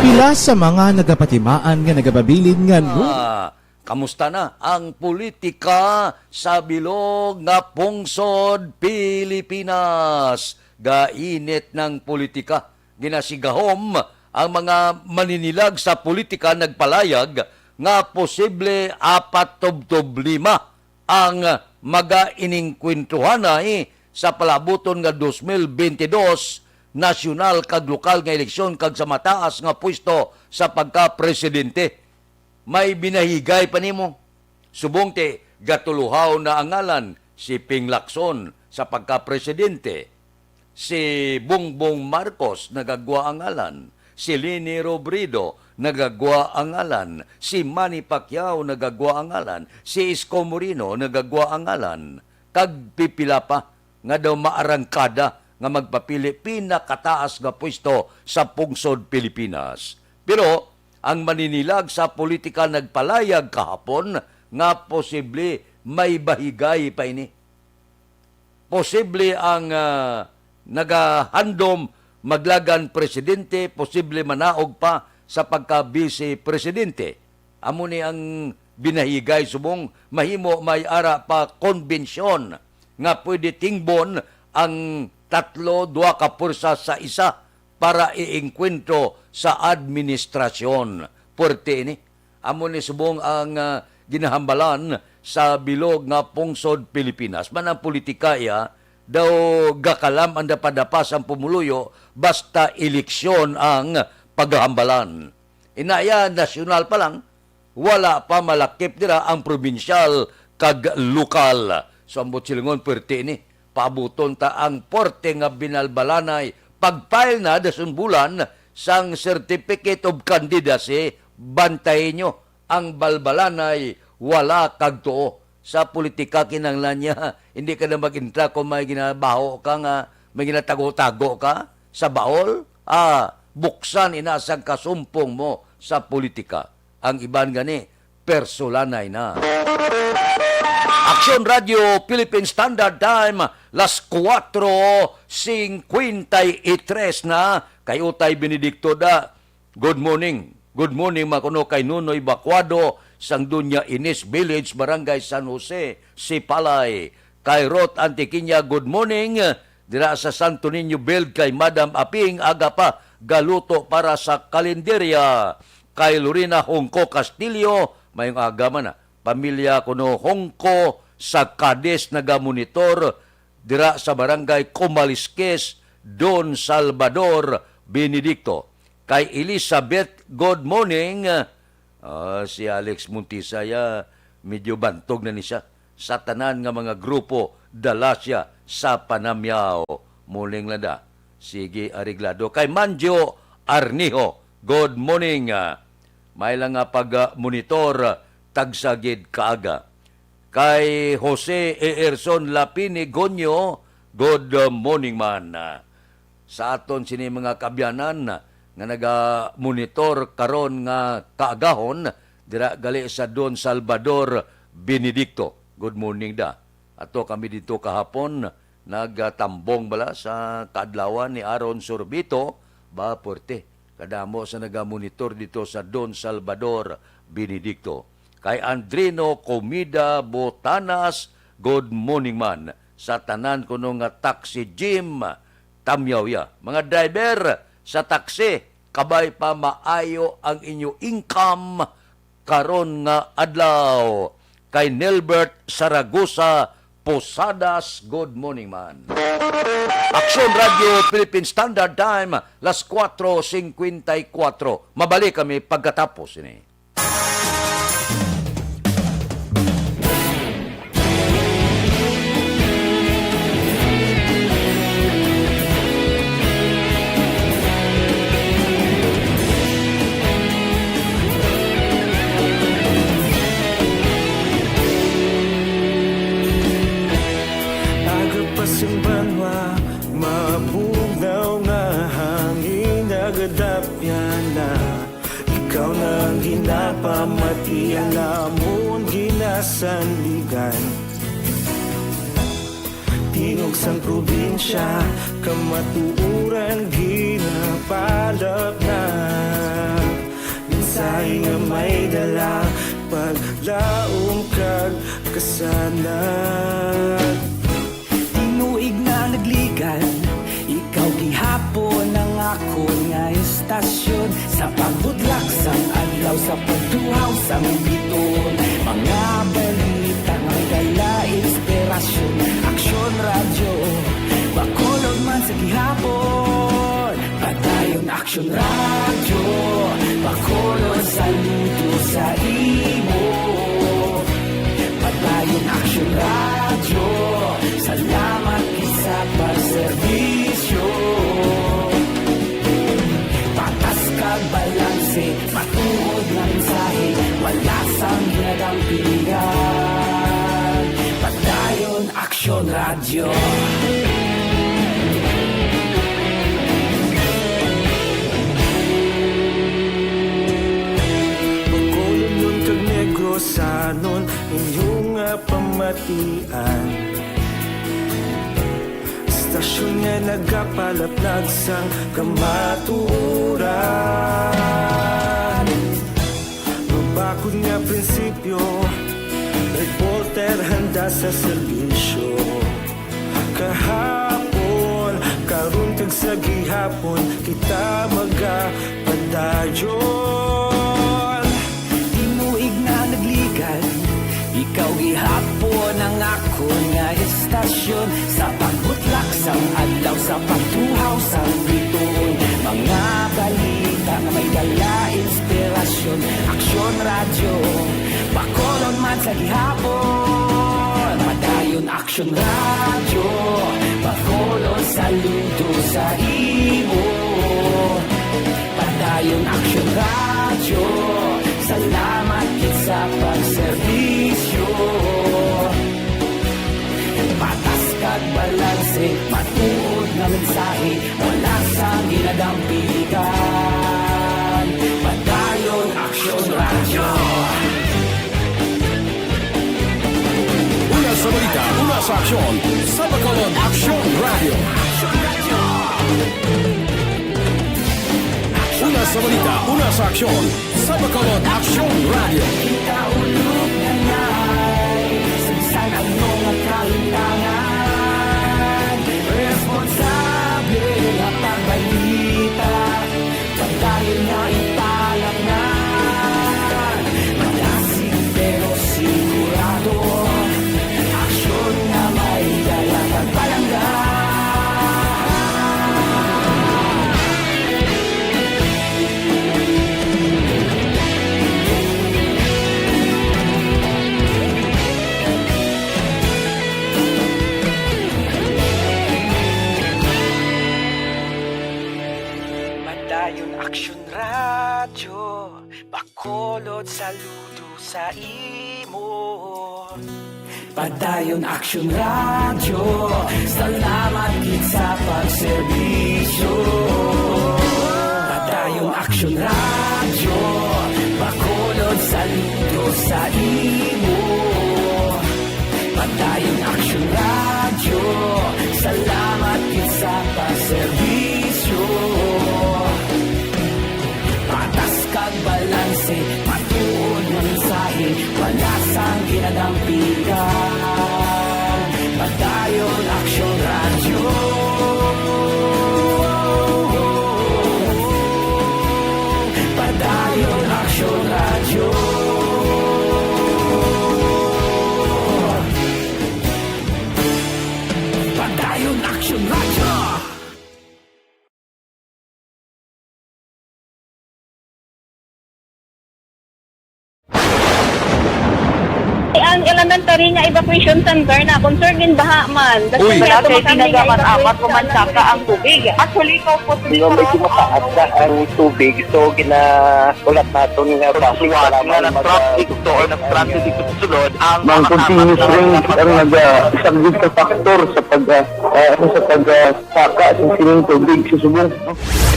Pila sa mga nagapatimaan nga nagababilin nga nu- Ah, kamusta na ang politika sa bilog nga pungsod Pilipinas? Gainit ng politika. Ginasigahom ang mga maninilag sa politika nagpalayag nga posible apat tubtob lima ang magainingkwentruhanay sa palabuton nga dos mil bente dos nasyonal kag lokal nga eleksyon kag sa mataas nga pwesto sa pagkapresidente. May binahigay pa nimo? Subong ti gatuluhaw na ang ngalan, si Ping Lacson sa pagkapresidente, si Bongbong Marcos nagagwa ang ngalan, si Leni Robredo nagagwa ang ngalan, si Manny Pacquiao nagagwa ang ngalan, si Isko Moreno nagagwa ang ngalan, kag pipila pa nga daw maarangkada nga magpapili pinakataas nga pwesto sa pungsod Pilipinas. Pero ang maninilag sa politika nagpalayag kahapon nga posible may bahigay pa ini. Posible ang, ah, nagahandom maglagan presidente, posible manaog pa sa pagka-vice presidente. Amo ni ang binahigay subong mahimo may ara pa konbensyon nga pwede tingbon ang tatlo, duha ka pwersa sa isa para iengkwentro sa administrasyon. Puwerte ini. Amo ni subong ang, ah, ginahambalan sa bilog nga pungsod Pilipinas. Man ang politika iya, daw gakalam ang dapadapa sang pumuluyo basta eleksyon ang paghambalan. Inaya, nasyonal pa lang, wala pa malakip dira ang probinsyal kag lokal. So, ang buot silingon, puwerte ini. Paabuton ta ang puwerte nga binalbalanay. Pag-file na dason bulan sang Certificate of Candidacy, bantayi nyo ang balbalanay, wala kag tuo. Sa politika, kinahanglan niya, hindi ka na mag-entra kung may ginabaho ka nga, may ginatago-tago ka sa baol. Ah, buksan ina sang kasumpong mo sa politika. Ang iban gani, persulanay na. Aksyon Radio Philippine Standard Time, las kuwatro singkwenta y tres na. Kay Utay Benedicto da, good morning. Good morning, makuno kay Nunoy Bacuado sang Doña Ines Village, Barangay San Jose, Sipalay. Kay Ruth Antiquiña, good morning. Dira sa Santo Niño Build kay Madam Aping, aga pa, galuto para sa kalenderya. Kay Lorena Hongko Castillo, mayong aga man, ah. Pamilya kuno Hongko sa Cadiz, nagamonitor dira sa Barangay Kumaliskis, Don Salvador Benedicto. Kay Elizabeth, good morning. Ah, si Alex Montisa, ya, medyo bantog na ni siya. Sa tanan nga mga grupo, dala siya sa panamyaw. Muling lada. Sige, areglado. Kay Manjo Arnijo, good morning. Ah, may lang nga pag-monitor, tagsa gid kaaga. Kay Jose Eerson Lapini Gonyo, good morning man. Ah, sa aton sini mga kaabyanan nga naga-monitor karon nga kaagahon dira gali sa Don Salvador Benedicto. Good morning da. Ato kami dito kahapon, nagtambong bala sa kaadlawan ni Aaron Sorbito, ba, puwerte. Kadamo sa nagamonitor dito sa Don Salvador Benedicto. Kay Andrino Comida Botanas, good morning man. Sa tanan kuno nga taxi, Jim, tamyaw ya. Mga driver sa taxi, kabay pa maayo ang inyo income karon nga adlaw. Kay Nelbert Saragosa Posadas, good morning man. Aksyon Radio Philippine Standard Time, las kuwatro singkwenta y kuwatro. Mabalik kami pagkatapos ini. Aga pa sing banwa, mabugnaw nga hangin, nagadapyan na. Ikaw na ang ginapamati, ang amon ginasandigan. Tingog sang probinsya, kamatuoran ginapalapnap. Mensahe nga may dala, paglaom kag kasanag. Tinuig na nagligan, ikaw gihapon ang akon nga estasyon. Sa pagbudlak sang adlaw, sa pagtuhaw sang biton, mga balita nga may dala inspirasyon. Aksyon Radyo, Bacolod man sa gihapon. Padayon Aksyon Radyo, Bacolod, saludo sa imo. Padayon Aksyon Radyo, salamat gid sa pagserbisyo. Patas kag balanse, matuod nga mensahe, wala sang ginadampigan. Padayon Aksyon Radyo. Bacolodnon kag Negrosanon, inyo nga pamatian. Estasyon nga nagapalapnag sang kamatuoran. Mabakod nga prinsipyo, reporter handa sa serbisyo. Kahapon, karon, kag sa gihapon, kita magapadayon. Tinuig na nagligan, ikaw gihapon ang akon nga estasyon. Sa pagbutlak sang adlaw, sa pagtuhaw sang bituon, mga balita nga may dala inspirasyon. Aksyon Radyo, Bacolod man sa gihapon. Padayon Aksyon Radyo, Bacolod, saludo sa imo. Padayon Aksyon Radyo, salamat gid sa pagserbisyo. Patas kag balanse, matuod nga mensahe, wala sang ginadampigan. Padayon Una sa balita, una sa aksyon, sa Bacolod Aksyon Radio. Una sa balita, una sa aksyon, sa Bacolod Aksyon Radio. Kita ulog na ngay, sa bisan ano nga kalimtangan, responsable nga pagbalita. Padayon nga ipalaknad, malasig pero sigurado. Aksyon nga may dala kag palangga. Padayon Aksyon Radyo, bakulod saludo sa imo. Padayon Aksyon Radyo, salamat gid sa pagserbisyo. Padayon Aksyon Radyo, bakulod saludo sa imo. Padayon Aksyon Radyo, salamat gid sa pagserbisyo. Patas kag balanse, matuod nga mensahe, wala sang ginadampigan. Padayon Aksyon Radyo. Padayon Aksyon Radyo. Padayon Aksyon Radyo. Ang elementary nga evacuation center na concern gid baha man. Uy. Wala kay ginagaman-amat o mansaka ang tubig. Actually, kaupod. Di ba, medyo mataas na ang tubig, so gina-, ulat naton nga basi nga kailangan mag-, nag-traffic to or nag-transit dito sa sulod ang mga continuous rain ang naga-, isang big factor sa pag-, ah, ah, ano, sa pag-, ah, saka sa sining tubig sa subong.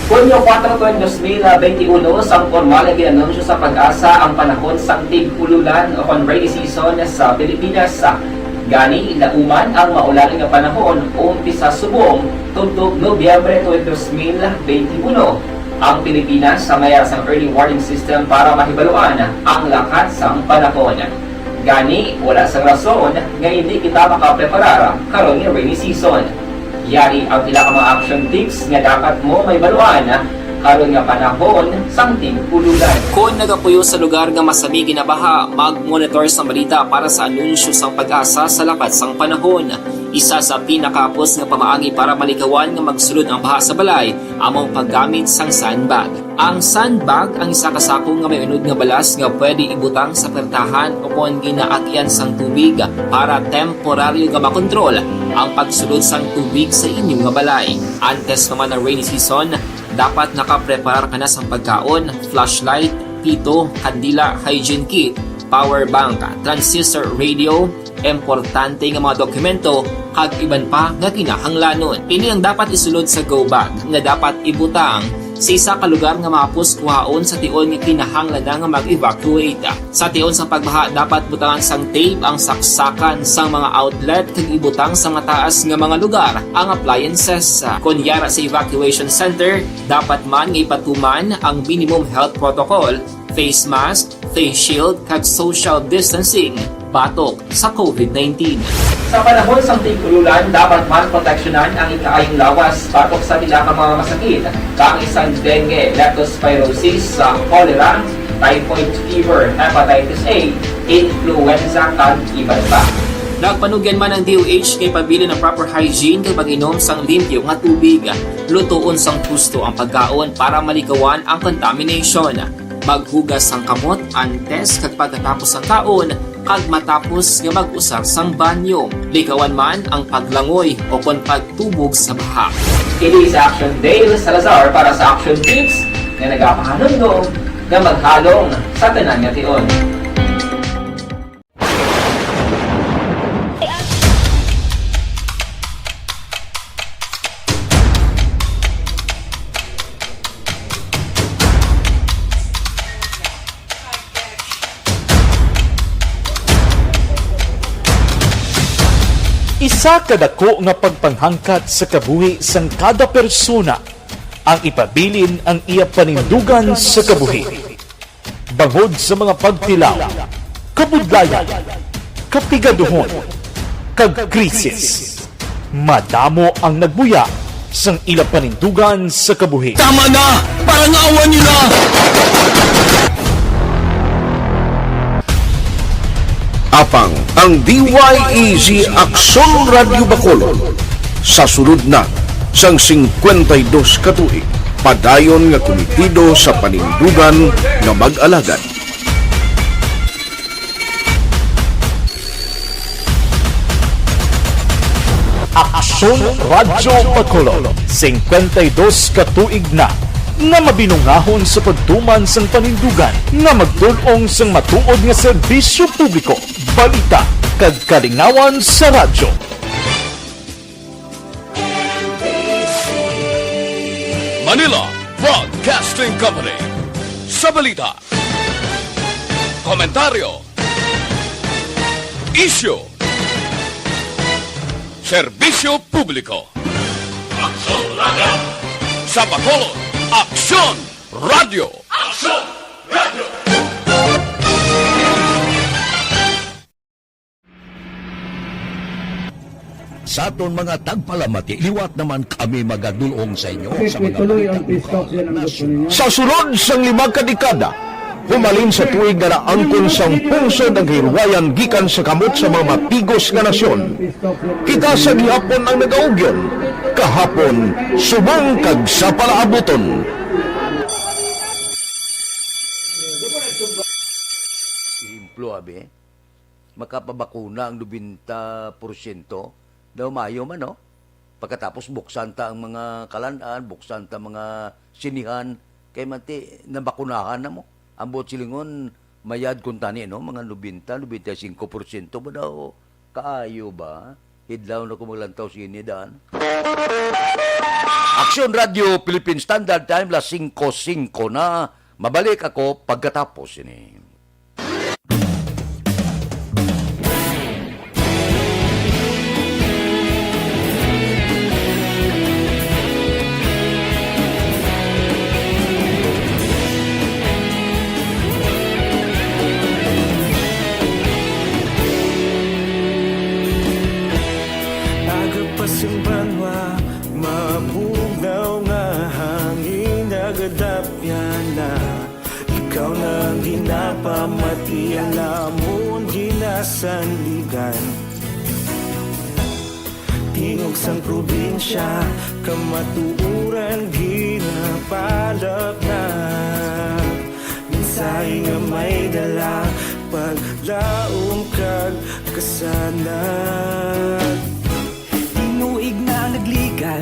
Hunyo kuwatro, dos mil benti uno, sang pormal nga gin-anunsyo sa PAGASA ang panahon sang tig-ululan o kon rainy season sa Pilipinas. Gani, lauman ang maulan nga panahon umpisa subong tubtob Nobyembre twenty, dos mil benti uno. Ang Pilipinas may ara sang early warning system para mahibaluan ang lakat sang panahon. Gani, wala sang rason nga hindi kita makapreparar karon nga rainy season. Yari ang pila ka mga action tips nga dapat mo mahibaluan karon nga panahon sang tig-ululan. Kon nagapuyo sa lugar nga masami ginabaha, mag-monitor sang balita para sa anunsyo sang PAGASA sa lakat sang panahon. Isa sa pinakahapos nga pamaagi para malikawan nga magsulod ang baha sa balay amo ang paggamit sang sandbag. Ang sandbag ang isa ka sako nga may unod nga balas nga pwede ibutang sa puwertahan o kon ginaagyan sang tubig para temporaryo nga makontrol ang pagsulod sang tubig sa inyo nga balay. Antes pa man ang rainy season, dapat nakapreparar ka na sang pagkaon, flashlight, pito, kandila, hygiene kit, power bank, transistor radio, importante nga mga dokumento, kag iban pa nga kinahanglanon. Ini ang dapat isulod sa go bag nga dapat ibutang sa isa ka lugar nga mahapos kuhaon sa tion nga kinahanglan na nga mag-evacuate. Sa tion sa pagbaha, dapat butangan sang tape ang saksakan sang mga outlet kag ibutang sa mataas nga mga lugar ang appliances. Kon yara sa evacuation center, dapat man nga ipatuman ang minimum health protocol, face mask, face shield, kag social distancing batok sa COVID nineteen. Sa panahon sang tig-ululan, dapat man proteksyonan ang ikaayong lawas batok sa pila ka mga masakit, kaangay sang dengue, leptospirosis, cholera, typhoid fever, hepatitis A, influenza, kag iban pa. Nagpanugyan man ang D O H nga ipabilin ang proper hygiene kag pag-inom sang limpyo nga tubig. Lutoon sang husto ang pagkaon para malikawan ang contamination. Maghugas sang kamot antes kag pagkatapos sang kaon kag matapos nga mag-usar sang banyo. Likawan man ang paglangoy o kon pagtubog sa baha. Kini si Action Dale Salazar para sa Action Tips nga nagapahanumdom nga maghalong sa tanan nga tion. Sa kadako nga pagpanghangkat sa kabuhi sang kada persona, ang ipabilin ang iya panindugan sa kabuhi. Bangod sa mga pagtilaw, kabudlayan, kapigaduhon, kag krisis, madamo ang nagbuya sang ila panindugan sa kabuhi. Tama na! Parangawan niyo na! Apang ang D Y E Z Aksyon Radyo Bacolod sa sulod na sang singkwenta y dos ka tuig, padayon nga kumitido sa panindugan nga mag-alagad. Aksyon Radyo Bacolod, singkwenta y dos ka tuig na nga mabinungahon sa pagtuman sang panindugan nga magtul-ong sang matuod nga serbisyo publiko, balita, kag kalingawan sa radyo. Manila Broadcasting Company. Sa balita, komentaryo, isyu, serbisyo publiko. Aksyon Radyo. Sa Bacolod, Aksyon Radyo. Aksyon Radyo. Sa aton mga tagpalamati, liwat naman kami magadul-ong sa inyo sa mga balita lokal, nasyonal. Sa sulod sang lima ka dekada, humalin sa tuig nga naangkon sang pungsod ang kahilwayan gikan sa kamot sa mga matigos nga nasyon, kita sa gihapon ang nagaugyon, kahapon, subong kag sa palaabuton. Ehemplo, abi, makapabakuna ang nobenta porsyento, daw maayo man, no? Pagkatapos, buksan ta ang mga kalan-an, buksan ta mga sinihan, kay manti, nabakunahan na mo. Ang buot silingon, mayad kuntani, no? Mga nobenta, nobenta y singko porsyento ba daw? Kaayo ba? Hidlaw na ko maglantaw sini, daan. Aksyon Radyo Philippine Standard Time, las singko singko na. Mabalik ako pagkatapos sini. Aga pa sing banwa, mabugnaw nga hangin nagadapyan na. Ikaw na ang ginapamati, ang amon ginasandigan. Tingog sang probinsya, kamatuoran ginapalapnag. Mensahe nga may dala, paglaom kag kasanag. Tinuig na nagligad,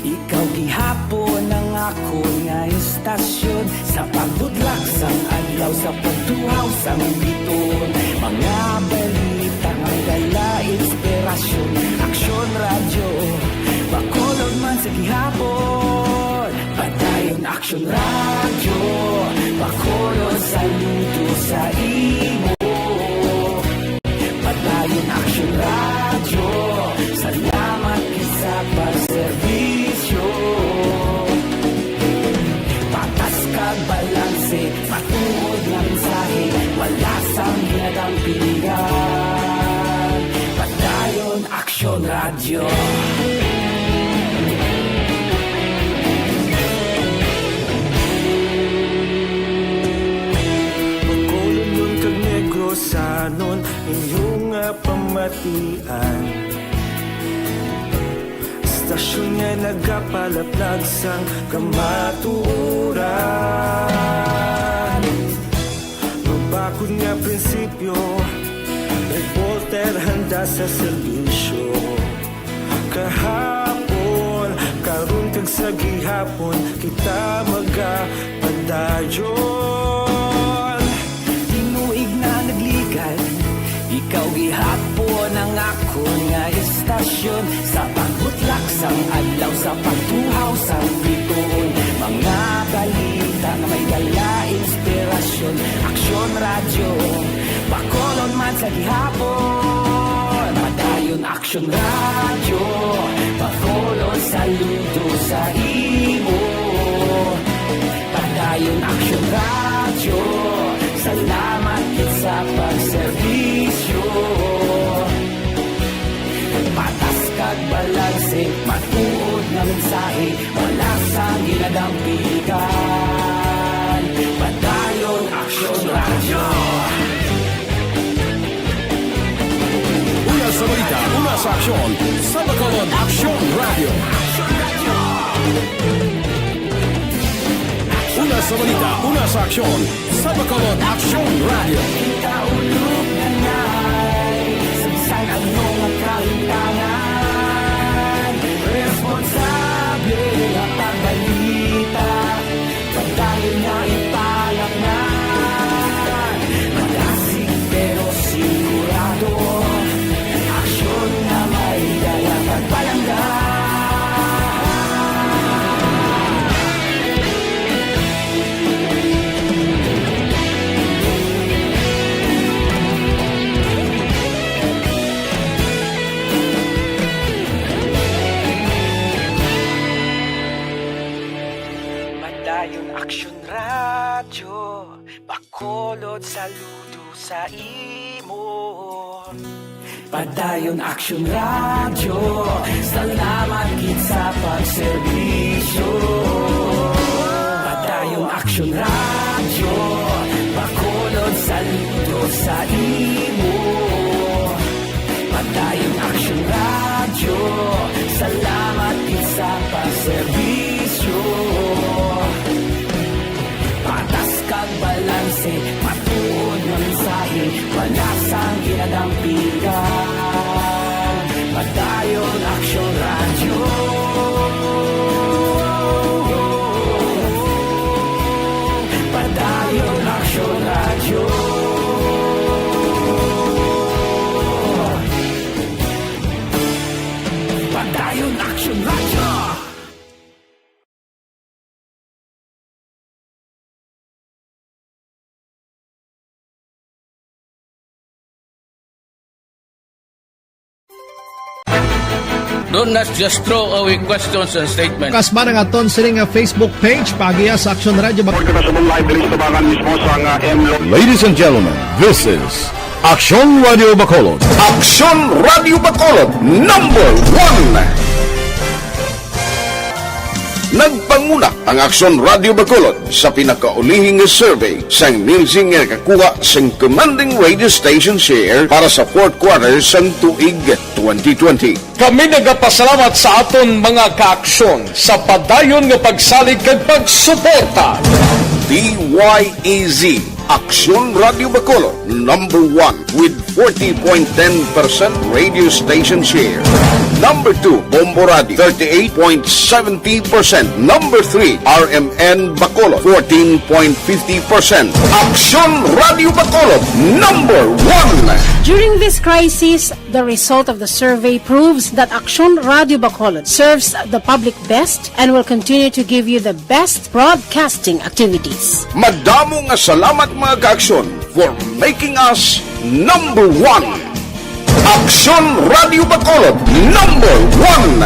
ikaw gihapon ang akon nga istasyon. Sa pagbudlak sang adlaw, sa pagtuhaw sang biton, mga balita nga may dala inspirasyon. Aksyon Radyo, Bacolod man sa gihapon. Padayon Aksyon Radyo, Bacolod, saludo sa imo. Padayon Aksyon Radyo, salamat gid sa pagserbisyo. Patas kag balanse, matuod nga mensahe, wala sang ginadampingan. Padayon Aksyon Radyo. Bacolodnon kag Negrosanon, inyo nga pamatian. Istasyon nga nagapalaplag sang kamatuoran. Mabakod nga prinsipyo, reporter handa sa serbisyo. Kahapon, karon kag sa gihapon, kita magapadayon. Tinuig na nagligad, ikaw gihapon ang akon nga istasyon. Sa pagbutlak sang adlaw, sa pagtuhaw sang bituon, mga balita nga may dala inspirasyon. Aksyon Radyo, Bacolod man sa gihapon. Padayon Aksyon Radyo, pakulod saludo sa imo. Padayon Aksyon Radyo, salamat gid sa pagserbisyo. Patas kag balanse, matuod nga mensahe, wala sang ginadampigan. Padayon Aksyon Radyo. Una sa balita, una sa aksyon, sa Bacolod Aksyon Radyo. Una sa balita, una sa aksyon, sa Bacolod Aksyon Radyo. Kita ulog na ngay, sagsag ang mga kahintangan. Responsable nga pagbalita, pagdayon nga ipalaknan. Malasig pero sigurado, aksyon nga may dala kag palangga. Padayon Aksyon Radyo, bakulod saludo sa imo. Padayon Aksyon Radyo, salamat gid sa pagserbisyo. Padayon Aksyon Radyo, bakulod saludo sa imo. Padayon Aksyon Radyo, salamat gid sa pagserbisyo. Patas kag balanse, matuod nga mensahe, wala sang ginadampigan. Padayon Aksyon Radyo. Padayon Aksyon Radyo. Padayon Aksyon Radyo. Don't not just throw away questions and statements. Kasba nga aton sini nga Facebook page, paagiha sa Aksyon Radyo Bacolod. Kita sa live diri sa tabangan mismo sa nga M Lo. Ladies and gentlemen, this is Aksyon Radyo Bacolod. Aksyon Radyo Bacolod, number one. Nagpanguna ang Aksyon Radyo Bacolod sa pinakaulihing nga survey sang Nielsen nga nakakuha sang commanding radio station share para sa fourth quarter sang tuig twenty twenty. Kami nagapasalamat sa aton mga kaaksyon sa padayon nga pagsalig kag pagsuporta. D Y E Z, Aksyon Radyo Bacolod, number one with forty point ten percent radio station share. Number two, Bombo Radio, thirty-eight point seventy percent. Number three, R M N Bacolod, fourteen point fifty percent. Aksyon Radyo Bacolod, number one. During this crisis, the result of the survey proves that Aksyon Radyo Bacolod serves the public best and will continue to give you the best broadcasting activities. Madamo nga salamat, mga kaaksyon, for making us number one. Aksyon Radyo Bacolod, number one.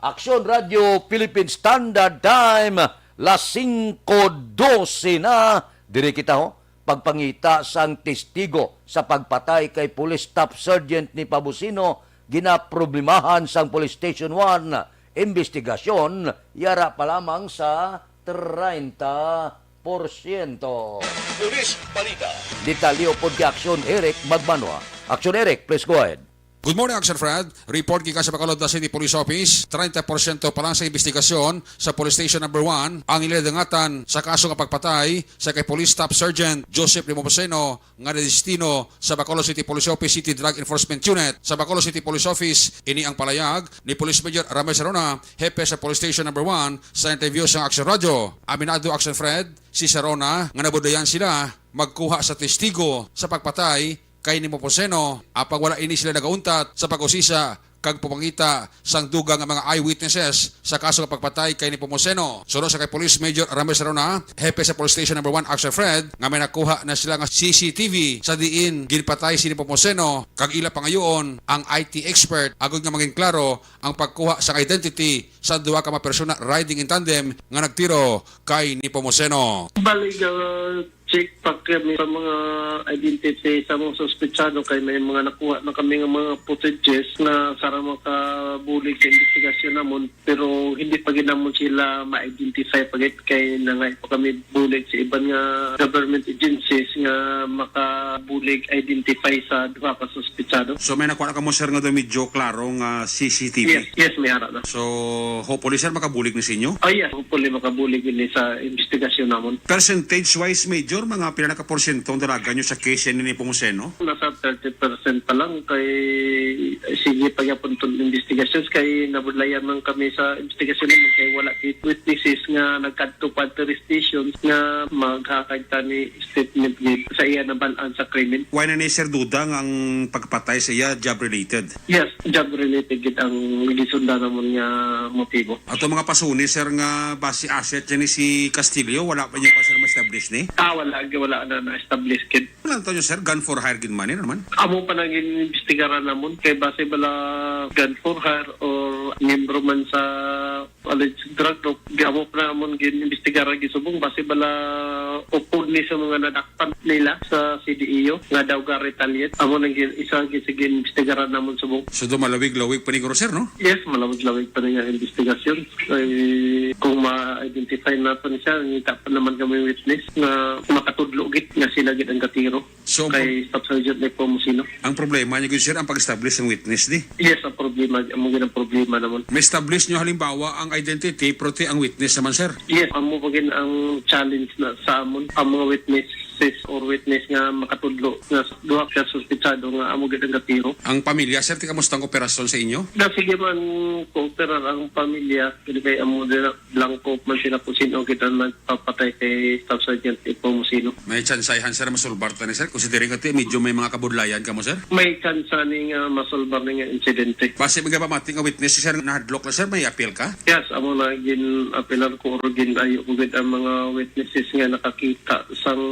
Aksyon Radyo Philippine Standard Time, las singko dose na. Diri kita, ho, pagpangita sang testigo sa pagpatay kay Police Staff Sergeant Nipa Busino, ginaproblemahan sang Police Station one. Investigasyon, yara pa lamang sa treinta por ciento. Police Balita. Detalye pod kay Aksyon Eric Magbanwa. Aksyon Eric, please go ahead. Good morning, Action Fred. Report gikan sa Bacolod City Police Office. Treinta porsyento pa lang sa investigasyon sa Police Station Number One ang iladangatan sa kaso nga pagpatay sa kay Police Staff Sergeant Joseph Nepomuceno nga nadestino sa Bacolod City Police Office City Drug Enforcement Unit. Sa Bacolod City Police Office, ini ang palayag ni Police Major Ramesh Arona, hepe sa Police Station Number One, sa interview sa Action Radio. Aminado, Action Fred, si Sarona nga nabudlayan sila magkuha sa testigo sa pagpatay kay Nepomuceno, apang wala ini sila nagauntat sa pag-usisa kag pagpangita sang dugang nga mga eyewitnesses sa kaso nga pagpatay kay Nepomuceno. Suno sa kay Police Major Ramesh Arona, hepe sa Police Station Number One, Action Fred, nga may nakuha na sila nga C C T V sa diin ginpatay si Nepomuceno, kag ila pangayoon ang I T expert agod nga mangin klaro ang pagkuha sang identity sa duha ka mga persona riding in tandem nga nagtiro kay Nepomuceno. Bali, uh, check pa kami sa mga identity sa mga suspetsado kay may mga nakuha na kami nga mga footages na sa makabulig sa investigasyon namon, pero hindi pa gid namon sila ma-identify pa gid kay nangay pa kami bulig sa iban nga government agencies nga makabulig identify sa duha ka suspetsado. So may nakuha na kamo, sir, nga daw medyo klaro nga C C T V? Yes, yes, may ara na. So hopefully, sir, makabulig ni sa inyo? Oh yes, hopefully makabulig ini sa investigasyon namon. Percentage-wise, Major, mga pila na ka porsyento ang dalagan nyo sa case ni Nepomuceno? Nasa thirty percent pa lang kay sige pa gyapon tong investigations kay nabudlayan man kami sa investigasyon naman kay wala gid witnesses nga nagkadto pa diri stations nga maghakag tani statement gid sa iya nabal-an sa krimen. Wala na ni, sir, duda nga ang pagpatay sa iya job-related? Yes, job-related gid ang gisundan namon nga motibo. Ato mga pasuni, sir, nga base asset niya ni si Castillo, wala pa niya pa, sir, ma-establish ni? Ah, wala, wala na na-establish gid. Wala to niyo, sir, gun for hire gid man ni naman? Amo pa nang ginimbistigaran namon kay base bala gun for hire or miyembro man sa alleged drug group, di amo pa namon gin-imbestigar ang gisubong base bala upod ni sa mga nadakpan nila sa C D E O nga daw ga-retaliate. Amo nang gin-, isa gid sa gin-imbestigaran namon subong. So, do malawig-lawig pa ni guro, sir, no? Yes, malawig-lawig pa ni nga investigasyon. Kay kung ma-identify nato ni siya, ngita pa naman kami witness nga makatudlo gid nga sila gid ang gatiro. So, kay Staff Sergeant Nepomuceno. Ang problema niya gid, sir, ang pag-establish ng witness, di? Yes, ang problema, amo gid ang problema namon. Ma-establish niyo halimbawa ang identity, pero ti ang witness naman, sir? Yes, amo pa gid ang challenge na sa amon, ang mga witnesses or witness nga makatudlo nga duha ka suspetsado nga amo gid ang gatiro. Ang pamilya, sir, ti kamusta ang operasyon sa inyo? Na sige man kooperar ang pamilya, kay amo din blanco man sila kung sino gid ang nagpapatay kay Staff Sergeant Nepomuceno. May tsansahan, sir, masulbar ta ni, sir? Considering ati, medyo may mga kabudlayan kamo, sir? May tsansa ni nga masulbar ni nga insidente. Base mga pamati nga witness, sir, nahadlok na, sir, may appeal ka? Yes, amo na gin-apilan ko or gin-ayo ko gid ang mga witnesses nga nakakita sang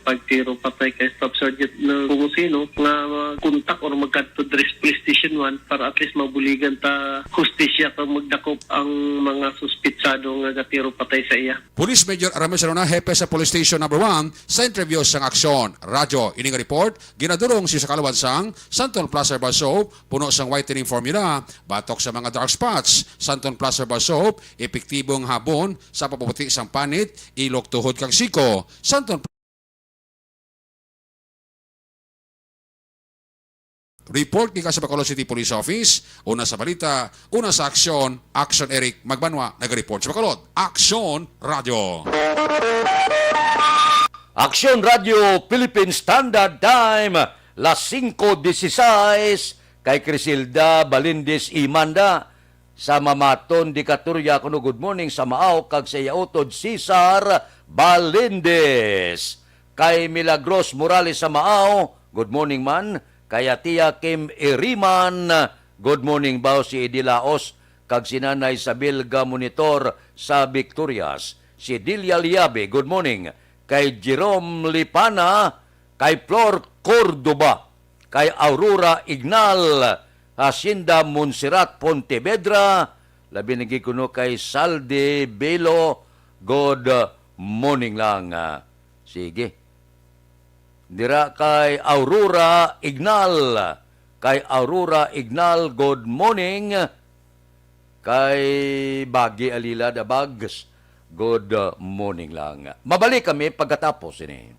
pagtiro patay kay Staff Sergeant Nepomuceno nga mag-contact or magkadto diri sa Police Station One para at least mabuligan ta hustisya kag magdakop ang mga suspitsado nga gatiro patay sa iya. Police Major Ramesh Arona, hepe sa Police Station Number One, sa interview sang Aksyon Radyo. Ini nga report ginadulong sa Kalawansang Santon Plus Herbal Soap, puno sang whitening formula, batok sa mga dark spots. Santon Plus Herbal Soap, epektibong habon sa pagpaputi sang panit, ilok, tuhod, kag siko. Santon Report gikan sa Bacolod City Police Office. Una sa balita, una sa aksyon, Action Eric Magbanwa nagareport sa Bacolod. Aksyon Radio. Aksyon Radio Philippine Standard Time, las singko dieciséis, kay Crisilda Balindis Imanda. Sa Mamaton, Dicaturya, kuno good morning sa Maaw kag sa iya utod, Cesar Balindis. Kay Milagros Morales sa Maaw, good morning man. Kay Atia Kim Iriman, good morning, baw si Idi Laos, kag si Nanay Isabel ga monitor sa Victorias. Si Delia Liabe, good morning. Kay Jerome Lipana, kay Flor Cordoba, kay Aurora Ignal, Hacienda Montserrat, Pontevedra, labi na gid kuno kay Saldi Belo, good morning lang. Sige. Dira kay Aurora Ignal. Kay Aurora Ignal, good morning. Kay Bagi Alila Dabags, good morning lang. Mabalik kami pagkatapos ini.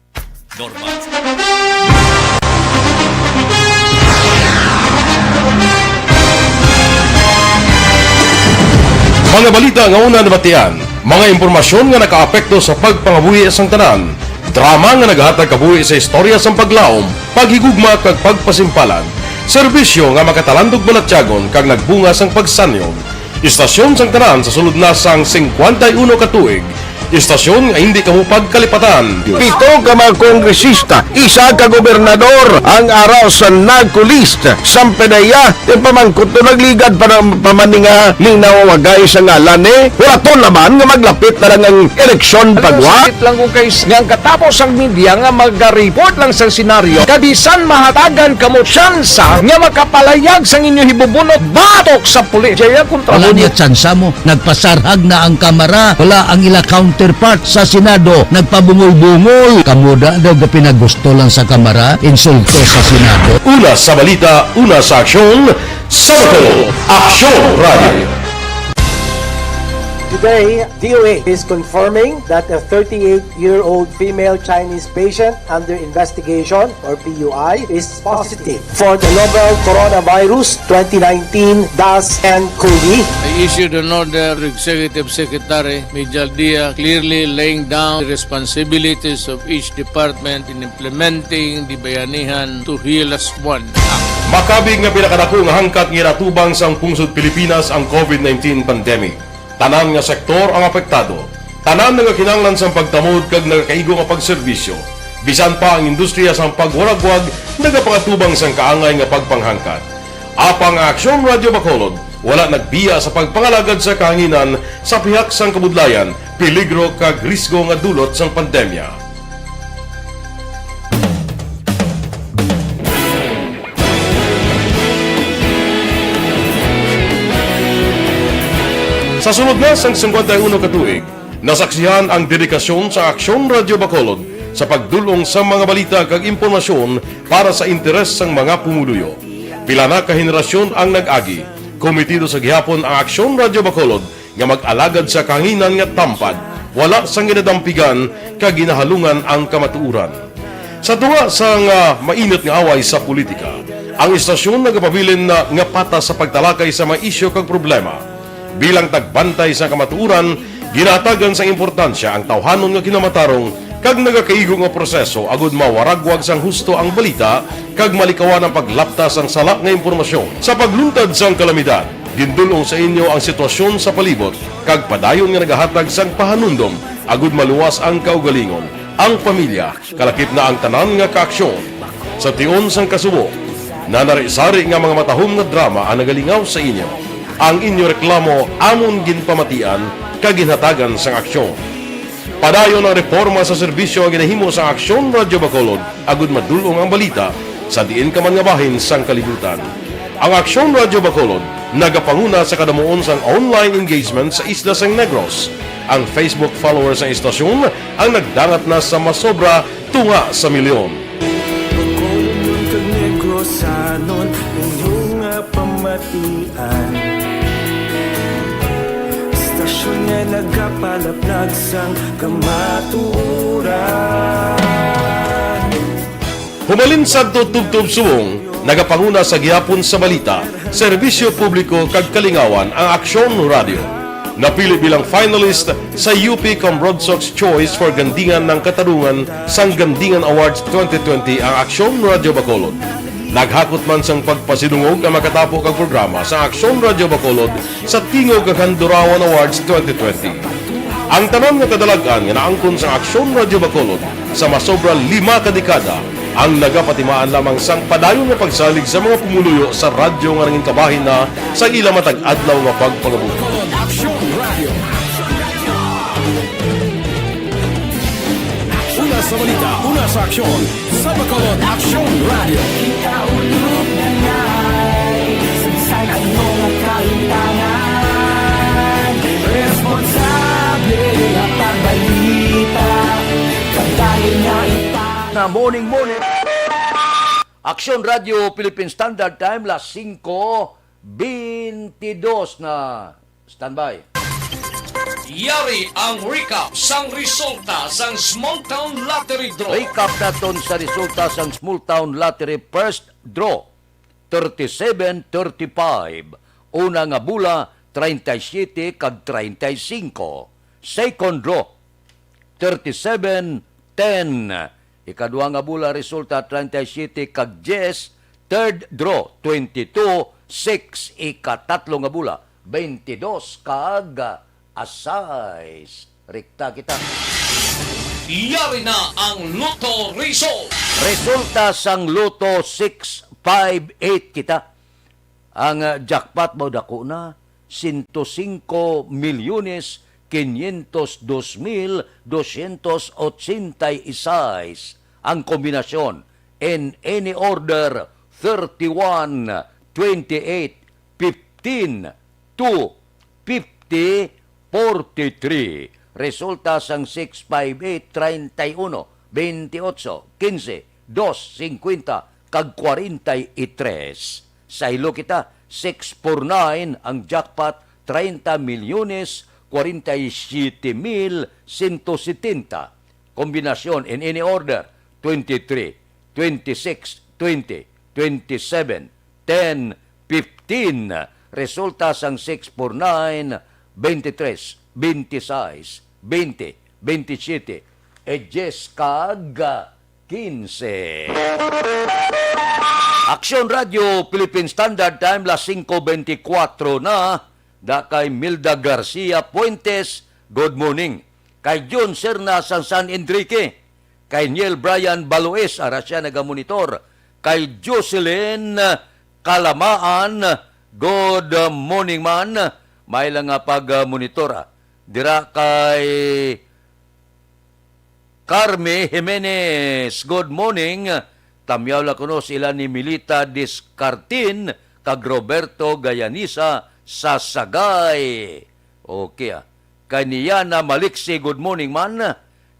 Normal. Mga balita nga una nabatian, mga impormasyon nga nakaapekto sa pagpangabuhi sang tanan, drama nga naghatag kabuhi sa istorya sang paglaom, paghigugma kag pagpasimpalan, serbisyo nga makatalandog balatyagon kag nagbunga sang pagsanyog. Istasyon sang tanan sa sulod na sang singkwenta y uno ka tuig, istasyon nga hindi kamo pagkalipatan. Pito ka mga kongresista, isa ka gobernador ang ara sa NAGCO list. Sampanaya, ipamangkot to, nagligad pa ng pamaninga, linawagay sa ngalan ni. Wala to naman nga maglapit na lang ang eleksyon pagwa. Sakit lang ko kay s-, nga ang katapos ang media nga mag-report lang sa senaryo, kabisan mahatagan kamo tsansa nga makapalayag sang inyo hibubunot batok sa pulis. Jaya kontra Wala mo. Niya tsansa mo. Nagpasarhag na ang Kamara. Wala ang ila counterpart sa Senado. Nagpabungol-bungol. Kamo da daw gapinagusto lang sa Kamara. Insulto sa Senado. Una sa balita, una sa aksyon, sa Bacolod, Aksyon Radio. Today, D O A is confirming that a thirty-eight-year-old female Chinese patient under investigation, or P U I, is positive for the novel coronavirus twenty nineteen dash N cov. I issued an order to Executive Secretary Mijal Dia, clearly laying down the responsibilities of each department in implementing the Bayanihan to Heal As One Act. Makabig nga pinakadako nga hangkat nga ginatubang sang pungsod Pilipinas ang covid nineteen pandemic. Tanan nga sektor ang apektado. Tanan nagakinahanglan sang pagtamod kag nagakaigo nga pagserbisyo. Bisan pa ang industriya sang pagwaragwag nagapangatubang sang kaangay nga pagpanghangkat. Apang ang Aksyon Radio Bacolod wala nagbiya sa pagpangalagad sa kahanginan sa pihak sang kabudlayan, peligro kag risgo nga dulot sang pandemya. Sa sulod na sang singkwenta y uno ka tuig, nasaksihan ang dedikasyon sa Aksyon Radio Bacolod sa pagdul-ong sa mga balita kag impormasyon para sa interes sang mga pumuluyo. Pila na ka henerasyon ang nag-agi. Komitido sa gihapon ang Aksyon Radio Bacolod nga mag-alagad sa kahanginan nga tampad, wala sang ginadampigan kag ginahalungan ang kamatuoran. Sa tunga sang, ah, mainit nga away sa politika, ang istasyon nagapabilin na nga patas sa pagtalakay sa mga isyu kag problema. Bilang tagbantay sa kamatuoran, ginahatagan sang importansya ang tawhanon nga kinamatarong kag nagakaigo nga proseso agud mawaragwag sang husto ang balita kag malikawan ang paglapta sang sala nga impormasyon. Sa pagluntad sang kalamidad, gindul-ong sa inyo ang sitwasyon sa palibot kag padayon nga nagahatag sang pahanumdom agud maluwas ang kaugalingon, ang pamilya, kalakip na ang tanan nga kaaksyon. Sa tion sang kasubo, nanari-sari nga mga matahom nga drama ang nagalingaw sa inyo. Ang inyo reklamo amon ginpamatian kag ginhatagan sang aksyon. Padayon ang reporma sa serbisyo nga ginahimo sang Aksyon Radyo Bacolod agud madul-ong ang balita sa diin ka man nga bahin sang kalibutan. Ang Aksyon Radyo Bacolod nagapanguna sa kadamuon sang online engagement sa isla sang Negros. Ang Facebook followers sang istasyon ang nagdangat na sa masobra tunga sa milyon. Bacolodnon kag Negrosanon, inyo nga pamatian. Istasyon nga nagapalaplag sang kamatuoran. Humalin sadto tubtob subong, nagapanguna sa gihapon sa balita, serbisyo publiko kag kalingawan ang Aksyon Radyo. Napili bilang finalist sa U P Comrodsocs Choice for Gandingan ng Katarungan sang Gandingan Awards twenty twenty ang Aksyon Radyo Bacolod. Naghakot man sang pagpasidungog ang makatapo kag programa sa Aksyon Radyo Bacolod sa Tingog kag Handurawan Awards twenty twenty. Ang tanan nga kadalag-an nga naangkon sang Aksyon Radyo Bacolod sa masobra lima ka dekada ang nagapatimaan lamang sang padayon nga pagsalig sa mga pumuluyo sa radyo nga nangin kabahin na sa ila matag adlaw nga pagpangabuhi. Aksyon Radyo. Una sa balita, una sa aksyon, sa Bacolod Aksyon Radyo. Kita ulog na ngay, saysay ano nga kalimtangan, responsable nga pagbalita, kadali nga ita- Na morning, morning. Aksyon Radyo Philippine Standard Time, las singko beintidos na. Standby. Yari ang recap sang resulta sang Small Town Lottery Draw. Recap naton sa resulta sang Small Town Lottery First Draw, thirty-seven thirty-five. Una nga bola, treinta y siete kag treinta y cinco. Second draw, thirty-seven ten. Ikadua nga bola resulta treinta y siete kag diyes. Third draw, twenty-two six. Ikatatlo nga bola, twenty-dos kag a sais. Rekta kita. Yari na ang Lotto Result. Resulta sang Lotto six five eight kita. Ang, ah, jackpot mao dako na, ciento cinco millones quinientos dos mil doscientos ochenta y seis. Ang kombinasyon, in any order, thirty-one, twenty-eight, fifteen, two, fifty, forty-three. Resulta sang six five eight, treinta y uno, veintiocho, quince, dos, cincuenta, kag cuarenta y tres. Saylo kita, six four nine ang jackpot, treinta milyones, cuarenta y siete mil ciento setenta. Kombinasyon in any order, twenty-three, twenty-six, twenty, twenty-seven, ten, fifteen. Resulta sang six four nine, twenty-three, twenty-six, twenty, twenty-siyete, e diyes kag quince. Aksyon Radio Philippine Standard Time, las singko bentikwatro na. Da kay Milda Garcia Fuentes, good morning. Kay Jun Serna sang San Enrique, kay Niel Brian Baloes, ara siya nagamonitor, kay Jocelyn Kalamaan, good morning man. May lang nga pag-monitor, ah. Dira kay Carmi Jimenez, good morning. Tamyaw la kuno sila ni Milita Discartin kag Roberto Gayanisa sa Sagay. Okay, ah. Kay Niana Maliksi, good morning man.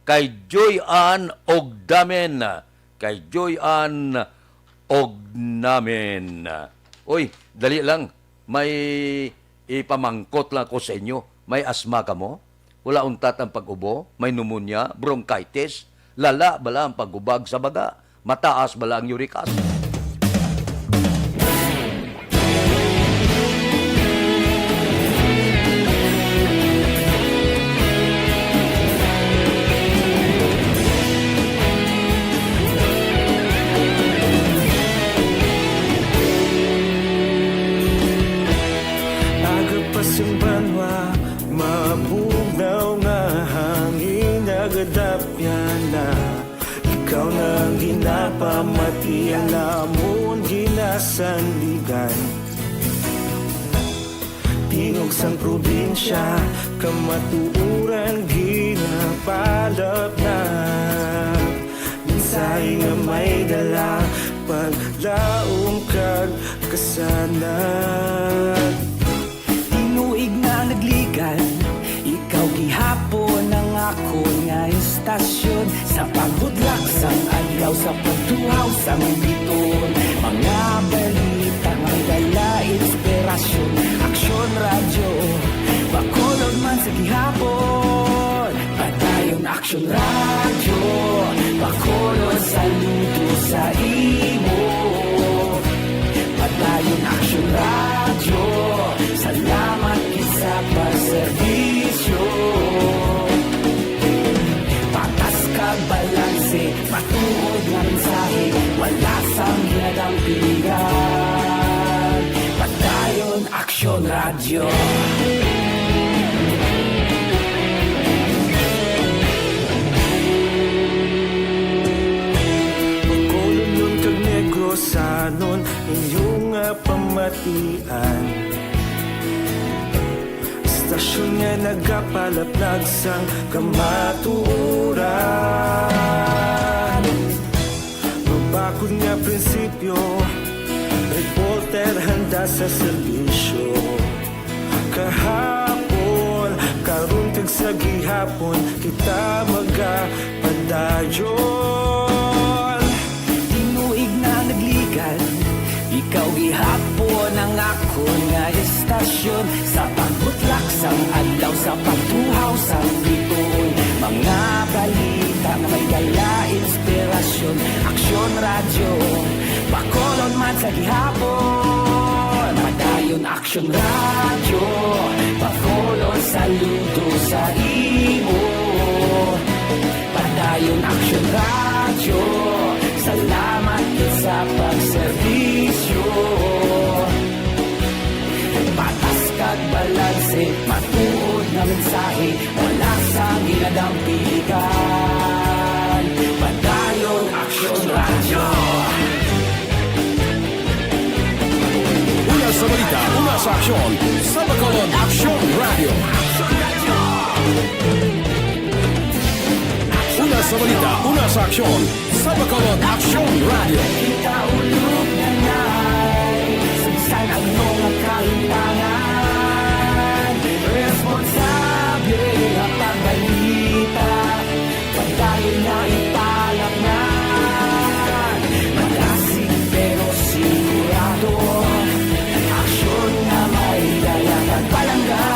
Kay Joy Ann Ogdamen. Kay Joy Ann Ognamen. Uy, dali lang. May ipamangkot lang ko sa inyo. May asma kamo? Wala untat ang pag-ubo? May pneumonia, bronchitis? Lala bala ang paghubag sa baga? Mataas bala ang uric acid? Aga pa sing banwa, mabugnaw nga hangin nagadapyan na. Ikaw na ang ginapamatian namon ginasandigan. Tingog sang probinsya, kamatuoran ginapalapnag. Mensahe nga may dala, paglaom kag kasanag. Tinuig na nagligan, ikaw gihapon ang akon nga istasyon. Sa paghudlak sang adlaw, sa pagtuhaw sang biton, mga balita may dala inspirasyon. Aksyon Radyo, Bacolod man sa gihapon. Padayon Aksyon Radyo, Bacolod, saludo sa imo. Padayon Aksyon Radyo, salamat gid sa pagserbisyo. Patas kag balanse, matuod nga mensahe, wala sang ginadampigan. Padayon Aksyon Radyo. Bacolodnon kag Negrosanon, inyo nga pamatian. Istasyon nga nagapalapnag sang kamatuoran. Mabakod nga prinsipyo, reporter handa sa serbisyo. Kahapon, karon kag sa gihapon, kita magapadayon. Tinuig na nagligan, ikaw gihapon ang akon nga istasyon. Sa pagbutlak sang adlaw, sa pagtuhaw sang bituon, mga balita nga may dala inspirasyon. Aksyon Radyo, Bacolod man sa gihapon. Padayon Padayon Aksyon Radyo, Bacolod saludo sa imo. Padayon Aksyon Radyo, salamat gid sa pagserbisyo. Patas kag balanse, matuod nga mensahe, wala sang ginadampigan. Padayon Aksyon Radyo. Una sa balita, una sa aksyon, sa Bacolod Aksyon Radyo. Una sa balita, una sa aksyon, sa Bacolod Aksyon Radyo. Kita ulog na nai, sa bisan ano nga kahimtangan, responsable nga pagbalita, padayon nga ipalatnan. Magasig pero sigurado, aksyon nga may dala kag palangga.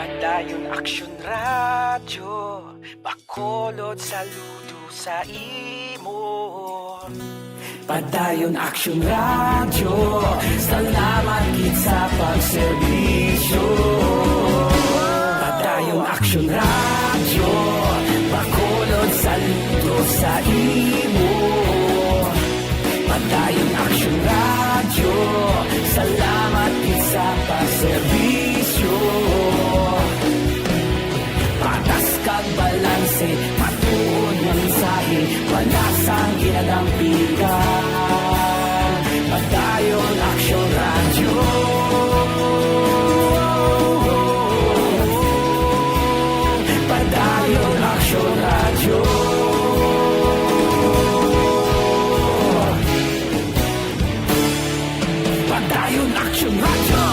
Padayon Aksyon Radyo, Bacolod saludo sa imo. Padayon Aksyon Radyo, salamat gid sa pagserbisyo. Padayon Aksyon Radyo, Bacolod saludo sa imo. Padayon Aksyon Radyo, salamat gid sa pagserbisyo. Patas kag balanse, matuod nga mensahe, wala sang ginadampigan. Padayon Aksyon Radyo. Padayon Aksyon Radyo. Padayon Aksyon Radyo.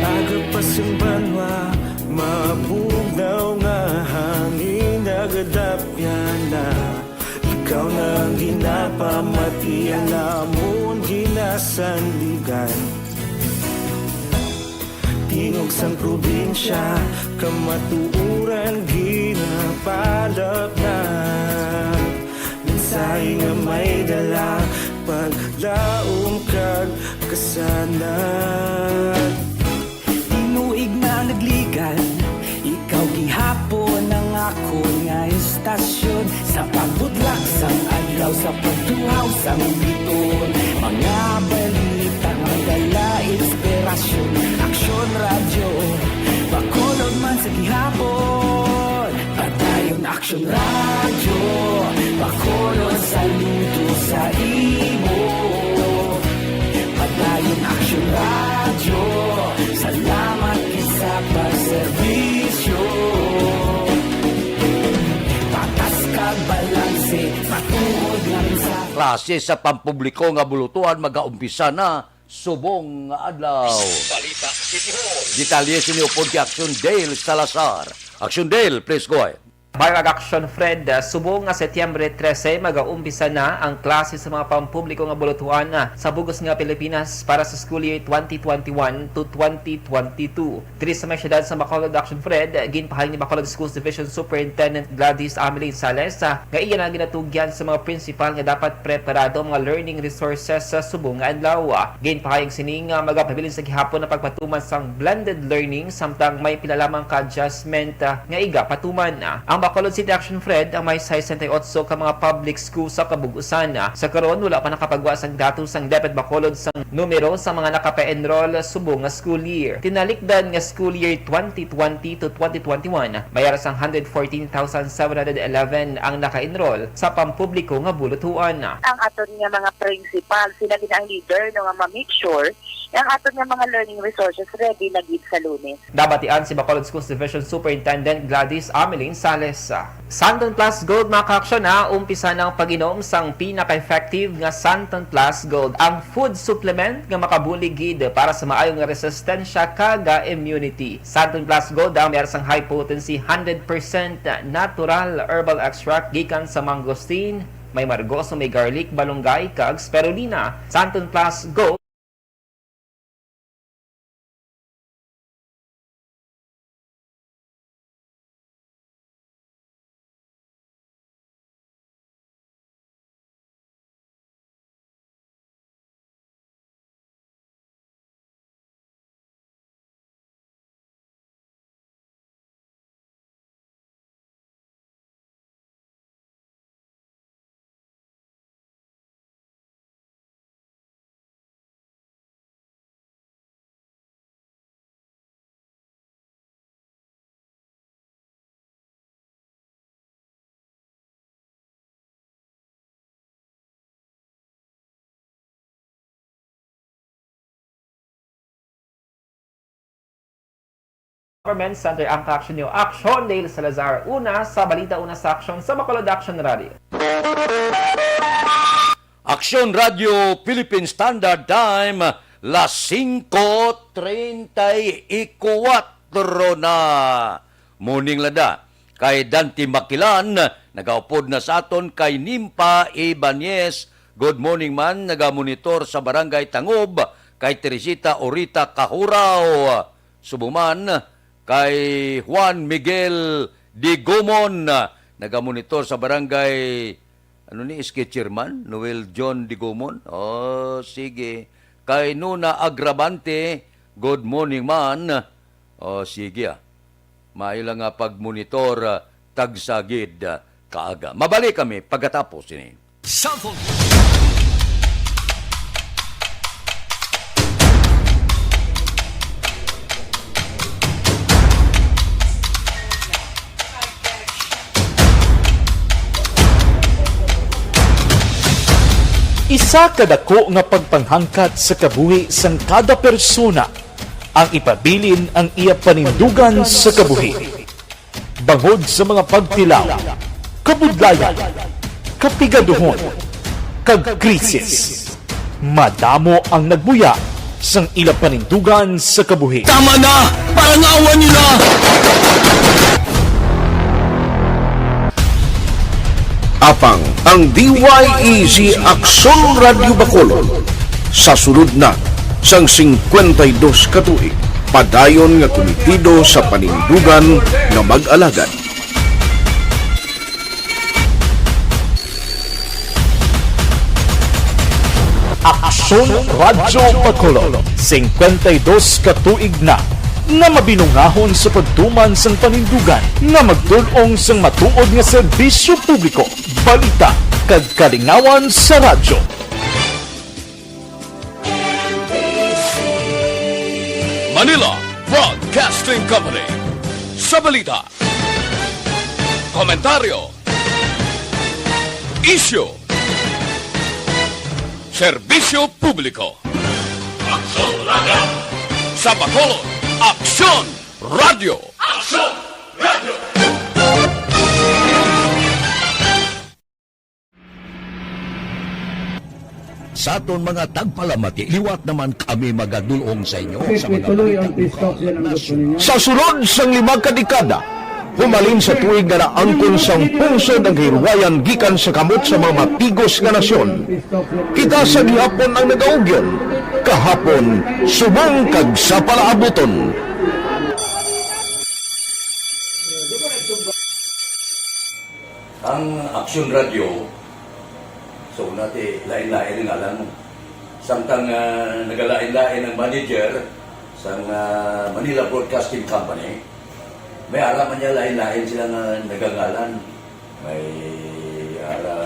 Pagapas ang banwa, mabugnaw nga hangin nagadapyan na. Ikaw na ang ginapamati, ang amon ginasandigan. Tingog sang probinsya, kamatuoran ginapalapnag. Mensahe nga may dala, paglaom kag kasanag. Tinuig na nagligan, ikaw gihapon ang akon nga istasyon. Sa pagbudlak sang adlaw, sa pagtuhaw sang biton, mga balita nga dala inspirasyon. Aksyon Radyo, Bacolod man sa gihapon. Padayon Aksyon Radyo, Bacolod saludo sa imo. Padayon Aksyon Radyo, salamat gid sa pagserbisyo. Patas kag balanse, matuod nga mensahe. Klase sa pampubliko nga bulutuhan magaumpisa na subong nga adlaw. Balita City Hall. Detalye sini upod kay Action Dale Salazar. Action Dale, please go ahead. Bayag Action Fred, ah, subong nga Setyembre trese, magaumpisa na ang klase sa mga pampubliko nga bulutuhan, ah, sa bug-os nga Pilipinas para sa school year twenty twenty-one to twenty twenty-two. Diri sa may siyudad sa Bacolod, Action Fred, ginpahayag ni Bacolod Schools Division Superintendent Gladys Amelie Sales, ah, nga iya na ginatugyan sa mga prinsipal nga dapat preparado ang mga learning resources sa subong nga adlaw. Ginpahayag sini nga magapabilin sa gihapon ang pagpatuman sang blended learning, samtang may pila lamang ka adjustment, ah, nga igapatuman. Ang Bacolod City Action Fred ang may sesenta y otso ka mga public school sa kabug-usan. Sa karon, wala pa nakapagwa sang datos ang DepEd Bacolod sang numero sa mga nakapa-enroll subong nga school year. Tinalikdan nga school year twenty twenty to twenty twenty-one, may ara sang hundred fourteen thousand seven hundred eleven ang naka-enroll sa pampubliko nga bulutuan. Ang aton nga mga principal, sila gid ang leader, no, nga ma-make sure nga ang aton nga mga learning resources ready na gid sa Lunes. Nabatian si Bacolod Schools Division Superintendent Gladys Ameline Sales. Santon Plus Gold, mga kaaksyon, ha, umpisa ng pag-inom sang pinaka-effective nga Santon Plus Gold, ang food supplement nga makabulig gid para sa maayo nga resistensya kag immunity. Santon Plus Gold ang may sang high potency, hundred percent natural herbal extract gikan sa mangosteen, may margoso, may garlic, malunggay, kag spirulina. Santon Plus Gold. Government Center ang kaaksyon niyo. Aksyon, Dale Salazar. Una sa balita, una sa aksyon sa Bacolod Action Radio. Aksyon Radio Philippine Standard Time, las singko treinta y cuatro na. Morning, lada. Kay Dante Makilan, nagaupod na sa aton. Kay Nimpa Ibanez, good morning man, nagamonitor sa Barangay Tangob. Kay Teresita Orita Kahuraw, subo man. Kay Juan Miguel Digomon, nagamonitor sa Barangay, ano ni, S K Chairman Noel John Digomon. Oh, sige. Kay Nuna Agravante, good morning man. Oh, sige, ah. Maayo lang nga pagmonitor, ah, tagsa gid, ah, kaaga. Mabalik kami pagkatapos sini. Sample. Isa ka dako nga pagpanghangkat sa kabuhi sang kada persona ang ipabilin ang iya panindugan sa kabuhi. Bangod sa mga pagtilaw, kabudlayan, kapigaduhon, kag krisis, madamo ang nagbuya sang ila panindugan sa kabuhi. Tama na! Parangawan niyo na! Apang ang D Y E Z Aksyon Radyo Bacolod sa sulod na sang singkwenta y dos ka tuig, padayon nga kumitido sa panindugan nga mag-alagad. Aksyon Radyo Bacolod, singkwenta y dos ka tuig na nga mabinungahon sa pagtuman sang panindugan nga magdul-ong sang matuod nga serbisyo publiko, balita, kag kalingawan sa radyo. Manila Broadcasting Company. Sa balita, komentaryo, isyu, serbisyo publiko. Aksyon Radyo. Sa Bacolod, Aksyon Radyo. Aksyon Radyo. Sa aton mga tagpalamati, liwat naman kami magadul-ong sa inyo sa mga balita buhaton sa nasyon. Sa sulod sang lima ka dekada, humalin sa tuig nga naangkon sang pungsod ang kahilwayan gikan sa kamot sa mga matigos nga nasyon, kita sa gihapon ang nagaugyon, kahapon, subong kag sa palaabuton. Ang Aksyon Radyo, so, una ti, lain-lain ang ngalan mo. Samtang, ah, nagalain-lain ang manager sang, ah, Manila Broadcasting Company, May ara man niya lain-lain sila nga nagangalan. May ara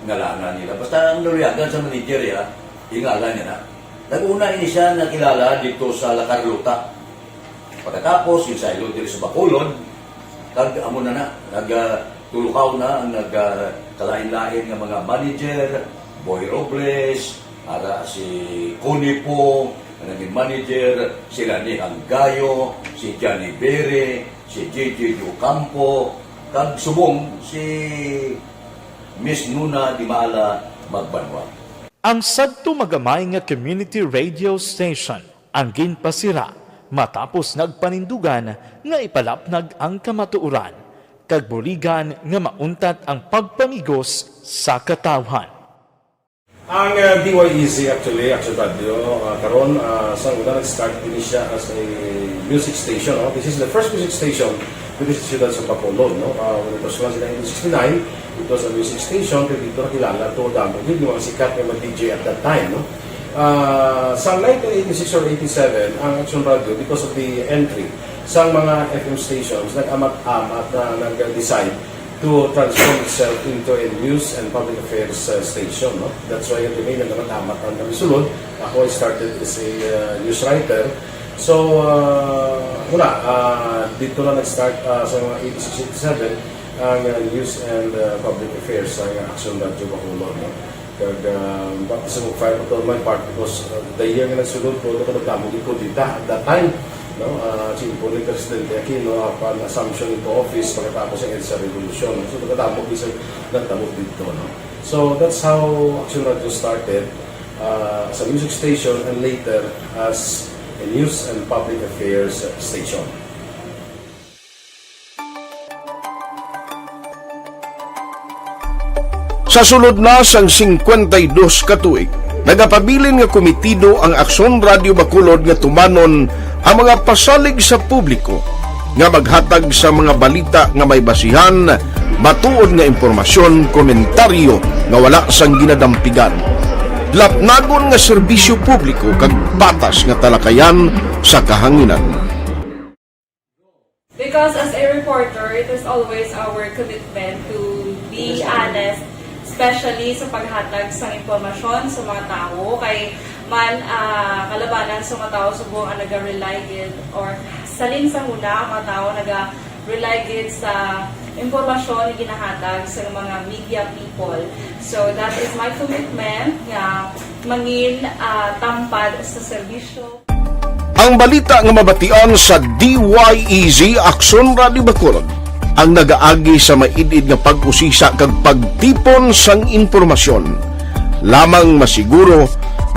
ngalanan nila. Basta ang naluyagan sa manager, ya, ingalan niya na. Nag-una ini siya nakilala dito sa La Carlota. Pagkatapos, yung sa Ilod diri sa Bacolod, kag amo na na, nag, ah, tulukaw na ang nag, ah, kalain-lain nga mga manager, Boy Robles, ara si Connie Pong, nga naging manager, sila ni Hanggayo, si Johnny Bere, si J J Ocampo, kag subong si Miss Nuna Dimala Magbanwa. Ang sadto magamay nga community radio station ang ginpasira matapos nagpanindugan nga ipalapnag ang kamatuoran, kag buligan nga mauntat ang pagpamigos sa katawhan. Ang, uh, D Y E Z actually, Action Radio, uh, karon, uh, sa una nag-start din siya as a music station, no? This is the first music station dito sa siyudad sa Bacolod, no? Uh, when it was launched in nineteen sixty-nine, it was a music station, kay dito nakilala to damo gid yung mga sikat nga mga D J at that time, no? Uh, sa nineteen eighty-six or eighty-seven, ang Action Radio, because of the entry sa mga F M stations, nag-amat-amat na nag-decide to transform itself into a news and public affairs, uh, station, no? That's why kami nagkakatamat ang kami sulod. Ako, I started as a, uh, news writer. So, uh, wala, uh, dito na nag-start, uh, sa mga eighty-six, eighty-seven ang, uh, news and, uh, public affairs sa Action Radio Bacolod, no? Kag, ah, baptism of fire pa to my part because, ah, the year nga nagsulod ko, nagkadamo gid kudeta at that time, no? Ah, sinumpong ni Presidente Aquino, ah, upon assumption into office pagkatapos ang EDSA Revolution. So, nagkadamo gid sa nagtabo dito, no? So, that's how Action Radio started, ah, as a music station and later as a news and public affairs station. Sa sulod na sang singkwenta y dos ka tuig, nagapabilin nga komitido ang Aksyon Radio Bacolod nga tumanon ang mga pasalig sa publiko nga maghatag sa mga balita nga may basihan, matuod nga impormasyon, komentaryo nga wala sang ginadampigan, lapnagon nga serbisyo publiko kag patas nga talakayan sa kahanginan. Because as a reporter, it is always our commitment to be honest, especially sa paghatag sa impormasyon sa mga tawo. Kay man, ah, kalabanan sa mga tawo subong ang naga-rely gid, or salin sa huna ang mga tawo naga-rely gid sa impormasyon nga ginahatag sa mga media people. So that is my commitment nga mangin, ah, tampad sa serbisyo. Ang balita nga mabatian sa D Y E Z Aksyon Radio Bacolod ang nagaagi sa maid-id nga pag-usisa kag pagtipon sang impormasyon. Lamang masiguro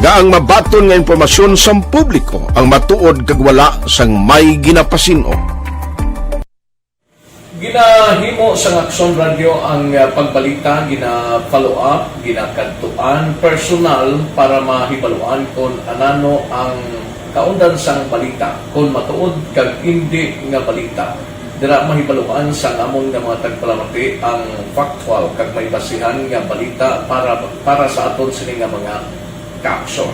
nga ang mabaton nga impormasyon sang publiko ang matuod kag wala sang may ginapasin-o. Ginahimo sang Aksyon Radio ang, ah, pagbalita, gina-follow up, ginakadtuan personal para mahibaluan kon anano ang kaundan sang balita, kon matuod kag indi nga balita. Dira mahibaluan sang amon nga mga tagpalamati ang factual kag may basihan nga balita para, para sa aton sini nga mga kaaksyon.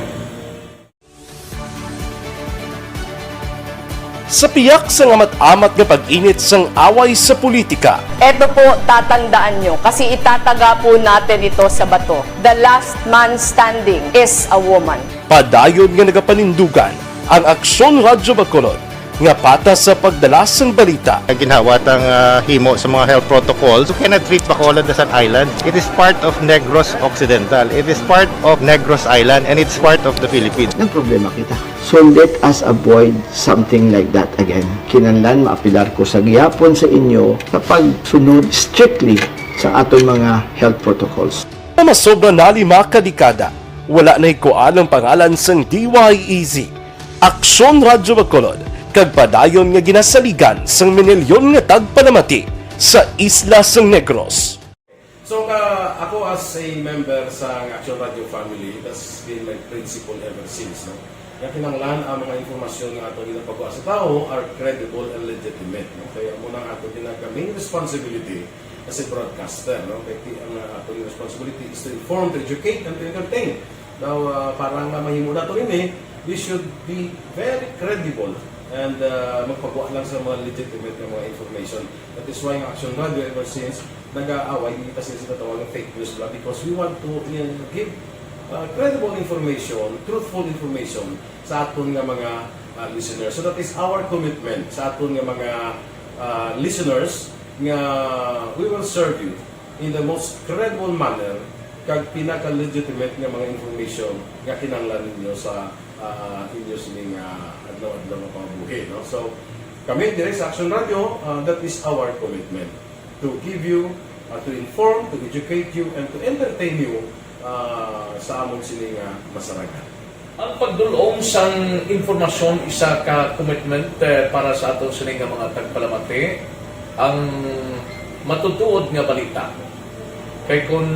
Sa piyak sang amat-amat nga pag-init sang away sa politika, Eto po, tatandaan nyo, kasi itataga po natin ito sa bato. The last man standing is a woman. Padayon nga nagapanindugan ang Aksyon Radyo Bacolod nga patas sa pagdala sang balita. Ginhawa tang, ah, himo sa mga health protocols. You cannot treat Bacolod as an island. It is part of Negros Occidental. It is part of Negros Island, and it's part of the Philippines. Nagproblema kita. So let us avoid something like that again. Kinahanglan maapelar ko sa gihapon sa inyo sa pagsunod strictly sa aton mga health protocols. Sa masobra na lima ka dekada, wala nahikuan ang pangalan sang D Y E Z, Aksyon Radyo Bacolod, kag padayon nga ginasaligan sang minilyon nga tagpalamati sa isla sang Negros. So, ka, ako as a member sa Action Radio family, that's been my principle ever since, no? Nga kinahanglan ang mga impormasyon nga ato ginapagawa sa tawo are credible and legitimate, no? Kaya amo na ang ato ginag-, main responsibility as a broadcaster, no? Kay ti-, ang, uh, ato responsibility is to inform, to educate, and to entertain. Now, uh, para nga mahimo nato ini, we should be very credible And uh, magpagwa lang sa mga legitimate nga mga information. That is why ang Action Radio ever since nag-aaway, ipasiya sa tawag ng fake news ba, because we want to uh, give uh, credible information, truthful information sa aton nga mga uh, listeners. So that is our commitment sa aton nga mga uh, listeners, nga we will serve you in the most credible manner kag pinaka-legitimate nga mga information nga kinahanglan ninyo sa ah, inyo sining ah, adlaw-adlaw nga pambuhi, no? So, kami diri sa Action Radio, ah, that is our commitment to give you, ah, to inform, to educate you, and to entertain you ah, sa amon sini nga masarangan. Ang pagdul-ong sang impormasyon isa ka commitment eh, para sa aton sini nga mga tagpalamati. Ang matutuod nga balita. Kay kun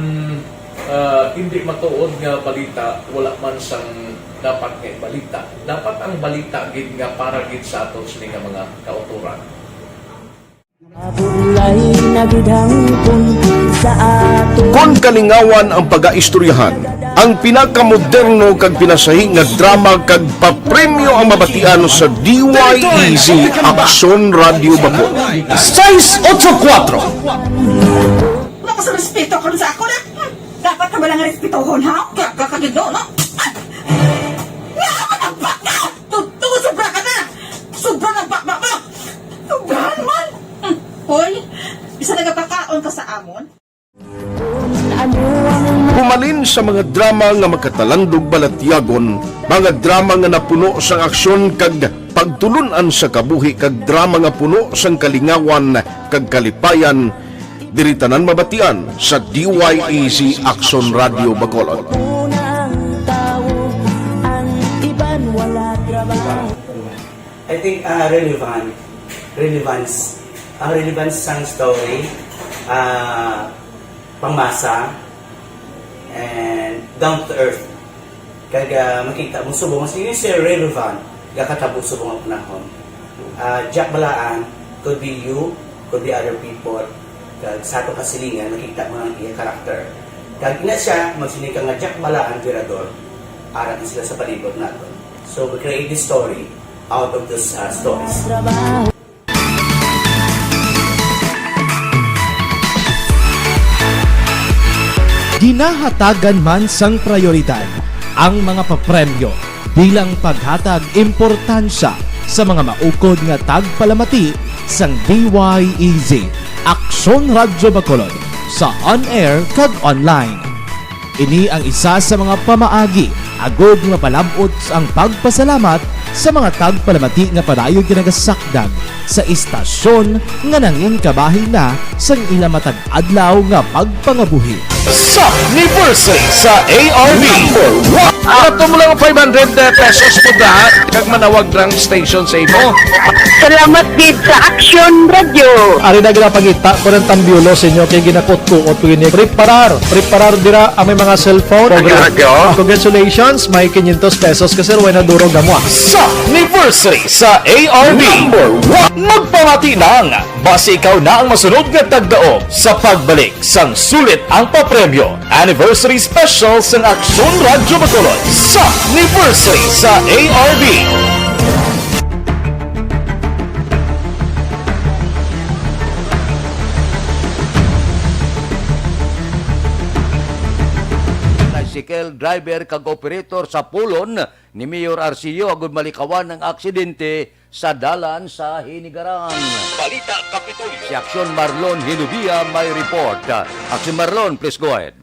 ah, hindi matuod nga balita, wala man sang dapat nga balita. Dapat ang balita gid nga para gid sa aton sini nga mga kautoran. Mabulay na gid hangpon sa ato. Kon kalingawan ang pagaistoryahan, ang pinakamoderno kag pinasahi nga drama kag papremyo ang mabatian sa D Y E Z Aksyon Radyo Bacolod. Sais otso kuwatro. Wala ko sa respeto karon sa ako na. Dapat ka ba lang respetohon, ha? Kaya ka kagido, no? Ay! Nga ka matagpak na! Tuto, sobra ka na! Sobra na bakbak mo! Sobra naman! Hmm. Hoy, isa nagapakaon ka sa amon? Humalin sa mga drama nga makatalandog balatyagon, mga drama nga napuno sang aksyon kag pagtulun-an sa kabuhi kag drama nga puno sang kalingawan kag kalipayan, diri tanan mabatian sa D Y E Z Aksyon Radyo Bacolod. Unang tawo, ang iban wala trabaho. I think uh, relevant, relevance, ang relevance sang story, uh, pangmasa, and down to earth. Kag ah, makita mo subong mas ini siya relevant gakatabo subong ang panahon. Ah, Jack Balaan could be you, could be other people. Kag sa atong kasilingan, makita mo ang iya character. Kag ina siya, magsiling ka nga Jack Balaan, Virador, ara na sila sa palibot naton. So we create this story out of those uh, stories. Ginahatagan man sang prayoridad ang mga papremyo bilang paghatag importansya sa mga maukod nga tagpalamati sang D Y E Z, Aksyon Radyo Bacolod, sa on-air kag online. Ini ang isa sa mga pamaagi agod nga mapalab-ot ang pagpasalamat sa mga tagpalamati nga padayon nga nagasakdag sa istasyon nga nangin kabahin na sang ila matag adlaw nga pagpangabuhi. Sa anniversary sa A R B. Number one. Ato mo lang five hundred pesos mo da, kag manawag lang station sa imo. Salamat gid sa Action Radio. Ari na ginapangita ko ng tambyulo sa inyo kay ginakot-kuot ko ini. Preparar, preparar dira ang may mga cellphone. Action Radio. Congratulations, may quinientos pesos ka sir, way na duro gamwa. Sa anniversary sa A R B. Number one. Magpamati lang, basi ikaw na ang masunod nga tagdaog sa pagbalik sang sulit ang papremyo. Anniversary Special sang Aksyon Radyo Bacolod sa Anniversary sa A R B. Tricycle driver kag operator sa pulon ni Mayor Arcillo agud malikawan ang aksidente sa dalan sa Hinigaran. Balita Kapitolyo. Si Aksyon Marlon Hinubia may report. Aksyon Marlon, please go ahead.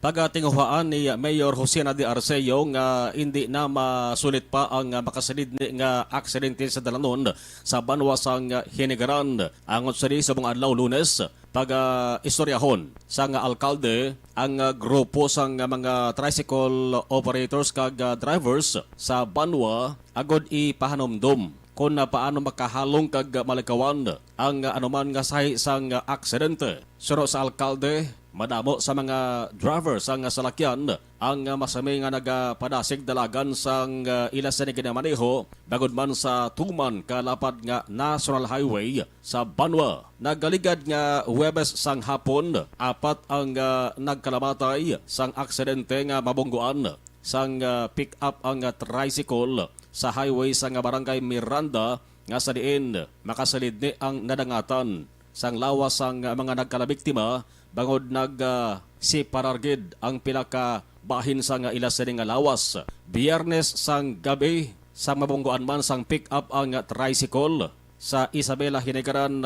Pagatinguhaan ni Mayor Jose Nadi Arceo nga hindi na masulit pa ang makasalidni nga aksidente sa dalanon sa banwa sang Hinigaran. Angot sini sa mga adlaw Lunes, paga-istoryahon sang alkalde ang grupo sang mga tricycle operators kag drivers sa banwa agud ipahanumdom kon paano makahalong kag malikawan ang anuman nga sahi sang aksidente. Suno sa alkalde, madamo sa mga driver sang salakyan ang masami nga nagapadasig dalagan sang ila sini ginamaneho bangod man sa tuman ka lapad nga National Highway sa banwa. Nagaligad nga Huwebes sang hapon, apat ang nagkalamatay sang aksidente nga mabungguan sang pick-up ang tricycle sa highway sang Barangay Miranda nga sa diin makasalidni ang nadangatan sang lawas sang mga nagkalabiktima bangod nag, ah, separar gid ang pila ka bahin sang ila sini nga lawas. Biyernes sang gabi, sa mabunggoan man sang pick-up ang tricycle sa Isabela Hinigaran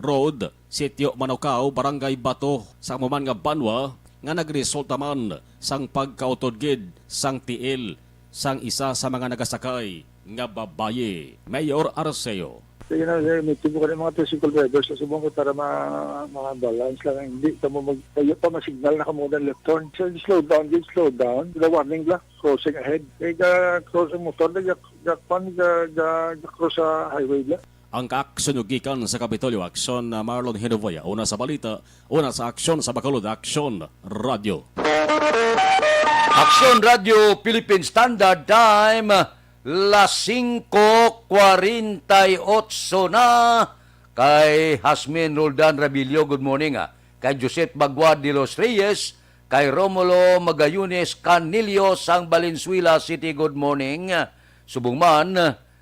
Road, Sitio Manukao, Barangay Bato, sa amo man nga banwa, nga nagresulta man sang pagkautod gid sang tiil sang isa sa mga nagasakay nga babayi. Mayor Arceo. Kaya na, sir, may tipo ka ng mga tricycle drivers sa subong ko para ma-, ma-balance lang. Hindi ka mo mag-, kayo pa ma-signal na ka mo ng left turn. So, slow down, just slow down. The warning black, crossing ahead. Kaya ka-, cross ang motor, nag-, nag-, pan, ga-, ga-, ga-, cross sa highway black. Ang kaaksyon gikan sa Kapitolyo Aksyon, na Marlon Hinovoya. Una sa balita, una sa aksyon sa Bacolod, Aksyon Radyo. Aksyon Radyo Philippine Standard Time, las singko kwarenta y otso na. Kay Hasmin Roldan Rabilio, good morning, ah. Kay Joseph Bagua de los Reyes, kay Romulo Magayones Canillo sang Valenzuela City, good morning. Subong man,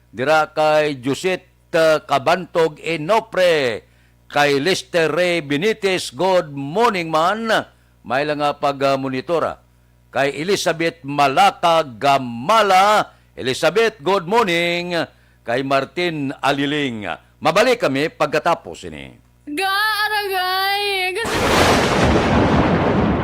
dira kay Josette, uh, Cabantog Inopre, kay Lester Ray Benitez, good morning man. May lang nga pag-, uh, monitor, ah. Kay Elizabeth Malaka Gamala, Elizabeth, good morning. Kay Martin Aliling, mabalik kami pagkatapos ini. Ga, aragay!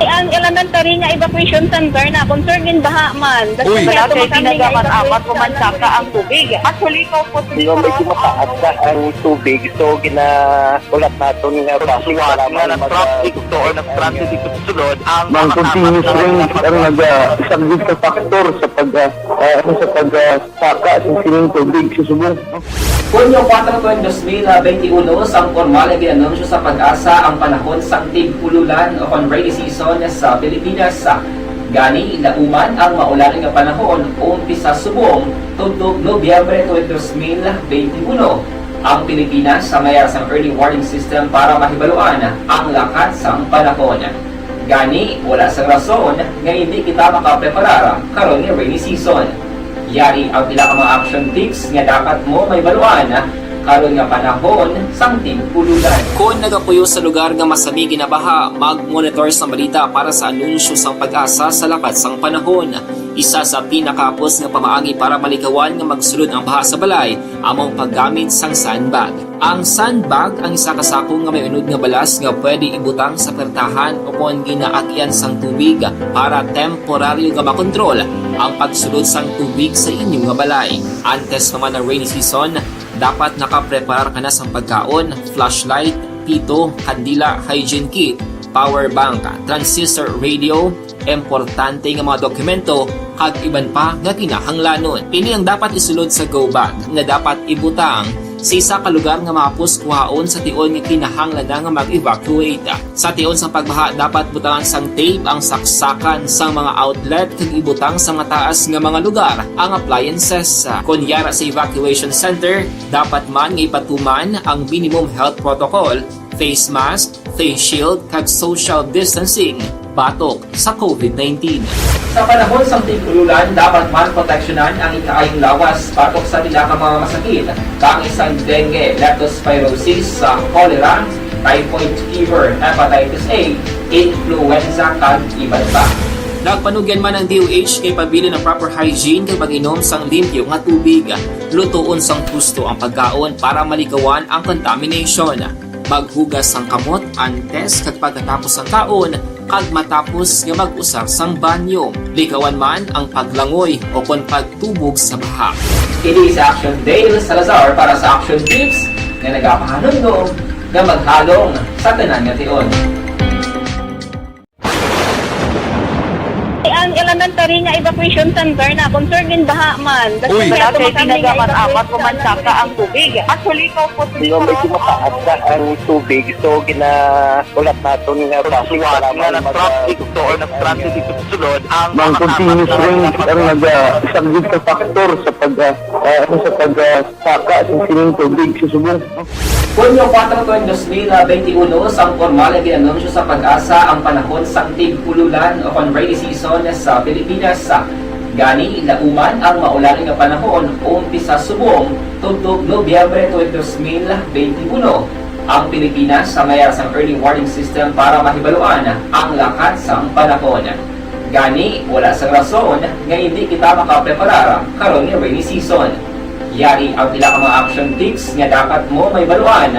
Ang elementary nga evacuation center na concern gin baha man. Uy! Wala kay ginagamit amat ko man saka ang tubig. Actually, ko po Hindi, medyo mataas na ang tubig. So, gina-, ulat naton nga base para mag-, traffic to or nag-transit dito sa sulod ang Mang continuous rain ang nag-, ah, isang big factor sa pag, ah, ah, ano, sa pag, ah, saka sa sining tubig sa subong. Hunyo kuwatro, tuig dos mil benti uno, sang pormal nga gin-anunsyo sa PAGASA ang panahon sang tig-ululan o kon rainy season sa Pilipinas. Gani, nauman ang maulan nga panahon umpisa subong tubtob Nobyembre tuig dos mil benti uno. Ang Pilipinas may ara sang early warning system para mahibaluan ang lakat sang panahon. Gani, wala sang rason nga hindi kita makapreparar karon nga rainy season. Yari ang pila ka mga action tips nga dapat mo mahibaluan karon nga panahon sang tig-ululan. Kon nagapuyo sa lugar nga masami ginabaha, mag-monitor sang balita para sa anunsyo sang PAGASA sa lakat sang panahon. Isa sa pinakahapos nga pamaagi para malikawan nga magsulod ang baha sa balay amo ang paggamit sang sandbag. Ang sandbag ang isa ka sako nga may unod nga balas nga pwede ibutang sa puwertahan o kon ginaagyan sang tubig para temporaryo nga makontrol ang pagsulod sang tubig sa inyo nga balay. Antes pa man ang rainy season, dapat nakapreparar ka na sang pagkaon, flashlight, pito, kandila, hygiene kit, power bank, transistor radio, importante nga mga dokumento, kag iban pa nga kinahanglanon. Ini ang dapat isulod sa go bag nga dapat ibutang sa isa ka lugar nga mahapos kuhaon sa tion nga kinahanglan na nga mag-evacuate. Sa tion sang pagbaha, dapat butangan sang tape ang saksakan sang mga outlet kag ibutang sa mataas nga mga lugar ang appliances. Kon yara sa evacuation center, dapat man nga ipatuman ang minimum health protocol, face mask, face shield, kag social distancing batok sa COVID nineteen. Sa panahon sang tig-ululan, dapat man proteksyonan ang ikaayong lawas batok sa pila ka mga masakit, kaangay sang dengue, leptospirosis, sa cholera, typhoid fever, hepatitis A, influenza, kag iban pa. Nagpanugyan man ang D O H nga ipabilin ang proper hygiene kag pag-inom sang limpyo nga tubig. Lutoon sang husto ang pagkaon para malikawan ang contamination. Maghugas sang kamot antes kag pagkatapos sang kaon, kag matapos nga mag-usar sang banyo. Likawan man ang paglangoy o kon pagtubog sa baha. Ini si Action Dale Salazar para sa Action Tips nga nagapahanumdom nga maghalong sa tanan nga tion. Ang elementary nga evacuation center na concern gin baha man. Uy! Wala kay ginagamit amat ko man saka ang tubig. Actually, ko po Di ba, medyo mataas na ang tubig. So, gina-, ulat naton nga base para nga mag- nag-traffic to or nag-transit dito sa sulod ang Mang mga continuous tapat na rain ang nag-, ah, isang big factor sa pag, ah, ah, ano, sa pag, ah, saka sa sining tubig sa subong. Hunyo kuwatro, tuig dos mil benti uno, sang pormal nga gin-anunsyo sa PAGASA ang panahon sang tig-ululan o kon rainy season sa Pilipinas. Gani, lauman ang maulan nga panahon umpisa subong tubtob Nobyembre tuwing dos mil benti uno. Ang Pilipinas sa mayara sang early warning system para mahibaluan ang lakat sang panahon. Gani, wala sang rason nga hindi kita makapreparar karon nga rainy season. Yari ang pila ka mga action tips nga dapat mo mahibaluan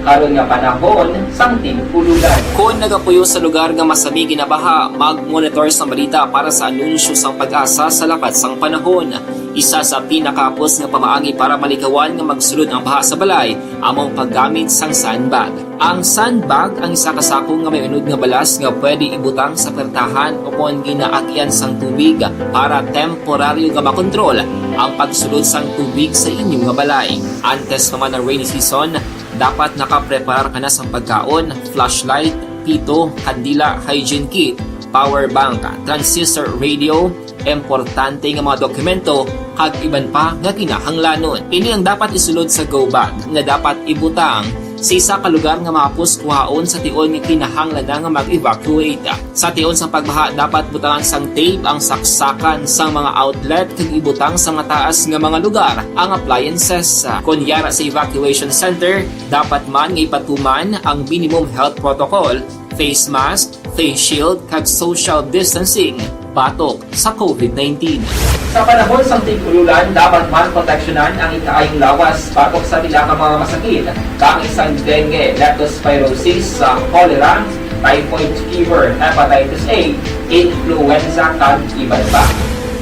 karon nga panahon sang tig-ululan. Kon nagapuyo sa lugar nga masami ginabaha, mag-monitor sang balita para sa anunsyo sang PAGASA sa lakat sang panahon. Isa sa pinakahapos nga pamaagi para malikawan nga magsulod ang baha sa balay amo ang paggamit sang sandbag. Ang sandbag ang isa ka sako nga may unod nga balas nga pwede ibutang sa pertahan o kon ginaagyan sang tubig para temporaryo nga makontrol ang pagsulod sang tubig sa inyo nga balay. Antes pa man ang rainy season, dapat nakapreparar ka na sang pagkaon, flashlight, pito, kandila, hygiene kit, power bank, transistor radio, importante nga mga dokumento, kag iban pa nga kinahanglanon. Ini ang dapat isulod sa go bag nga dapat ibutang sa isa ka lugar nga mahapos kuhaon sa tion nga kinahanglan na nga mag-evacuate. Sa tion sang pagbaha, dapat butangan sang tape ang saksakan sang mga outlet kag ibutang sa mataas nga mga lugar ang appliances. Kon yara sa evacuation center, dapat man nga ipatuman ang minimum health protocol, face mask, face shield, kag social distancing batok sa covid nineteen. Sa panahon sang tig-ululan, dapat man proteksyonan ang ikaayong lawas batok sa pila ka mga masakit, kaangay sang dengue, leptospirosis, sa cholera, typhoid fever, hepatitis A, influenza, kag iban pa.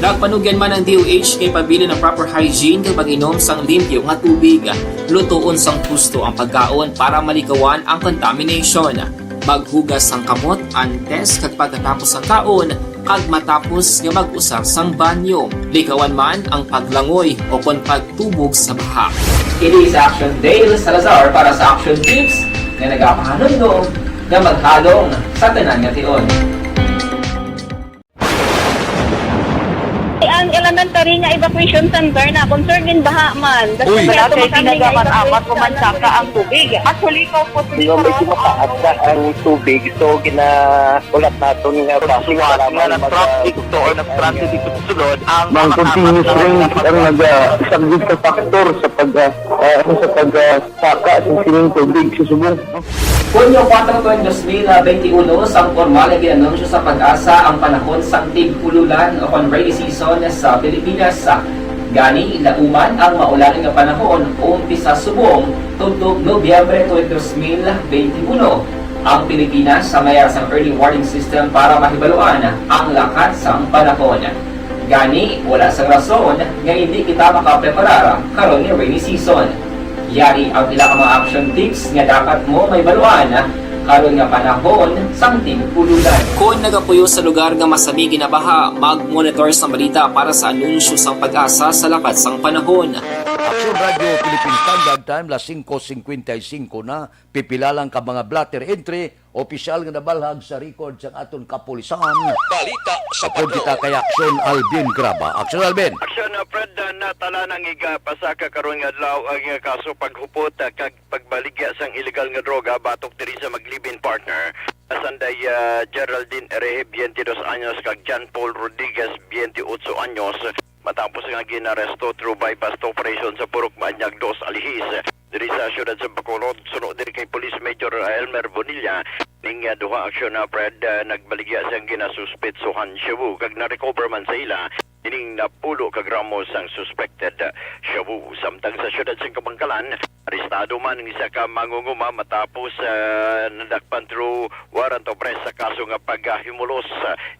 Nagpanugyan man ang D O H kay pabilin ang proper hygiene kag pag-inom sang limpyo nga tubig, lutoon sang husto ang pagkaon para malikawan ang contamination. Maghugas sang kamot antes kag pagkatapos sang kaon, kag matapos nga mag-usar sang banyo. Likawan man ang paglangoy o kon pagtubog sa baha. Kini si Action Dale Salazar para sa Action Tips nga nagapahanumdom nga maghalong sa tanan nga tion. Ang elementary nga evacuation center na concerned in baha man. Uy. Wala kay ginagamit-amat o mansaka ang tubig. Actually, ikaw po, Nga medyo mataas na ang tubig, so ginaulat naton nga basi nga kailangan nag-, nag-traffic to or nag-transit dito sa sulod, ang mga continuous rain ang nag-, ah, isang sa factor sa pag, ah, ah, ano, sa pag, ah, saka sa sining tubig sa subong. Hunyo kuwatro, tuig dos mil benti uno, sang pormal nga gin-anunsyo sa PAGASA ang panahon sang tig-ululan o kon rainy season sa Pilipinas. Gani, lauman ang maulan nga panahon umpisa subong tubtob Nobyembre tuig dos mil benti uno. Ang Pilipinas sa mayara sang early warning system para mahibaluan ang lakat sang panahon. Gani, wala sang rason nga hindi kita makapreparar karon nga rainy season. Yari ang pila ka mga action tips nga dapat mo mahibaluan karon nga panahon sang tig-ululan. Kon nagapuyo sa lugar nga masami ginabaha, mag-monitor sang balita para sa anunsyo sang PAGASA sa lakat sang panahon. Aksyon Radyo Philippine Standard Time, las singko singkwenta y singko na. Pipila lang ka mga blotter entry, opisyal nga nabalhag sa record sang aton kapulisan. Balita sa Upod kita kay Aksyon Alvin Graba. Aksyon Alvin. Aksyon, uh, Fred, uh, natala ng iga pasaka karon nga adlaw ang, uh, kaso paghupot, uh, kag pagbaligya sang illegal nga droga batok diri sa mag-live-in partner. Sanday, uh, Geraldine Erehe, biyente dos anyos, kag John Paul Rodriguez, biyente otso anyos. Matapos nga ginaresto through buy-bust operation sa Purok Maanyag dos, Alihis, diri sa siyudad sa Bacolod, suno diri kay Police Major Elmer Bonilla, ning, ah, duha aksyon na Fred, ah, nagbaligya sang ginasuspetsohan shabu kag na-recover man sa ila ining napulo ka gramo sang suspected, ah, shabu. Samtang sa siyudad sang Kabankalan, arestado man ang isa ka mangunguma matapos, ah, nadakpan through warrant of arrest sa kaso nga paghimulos.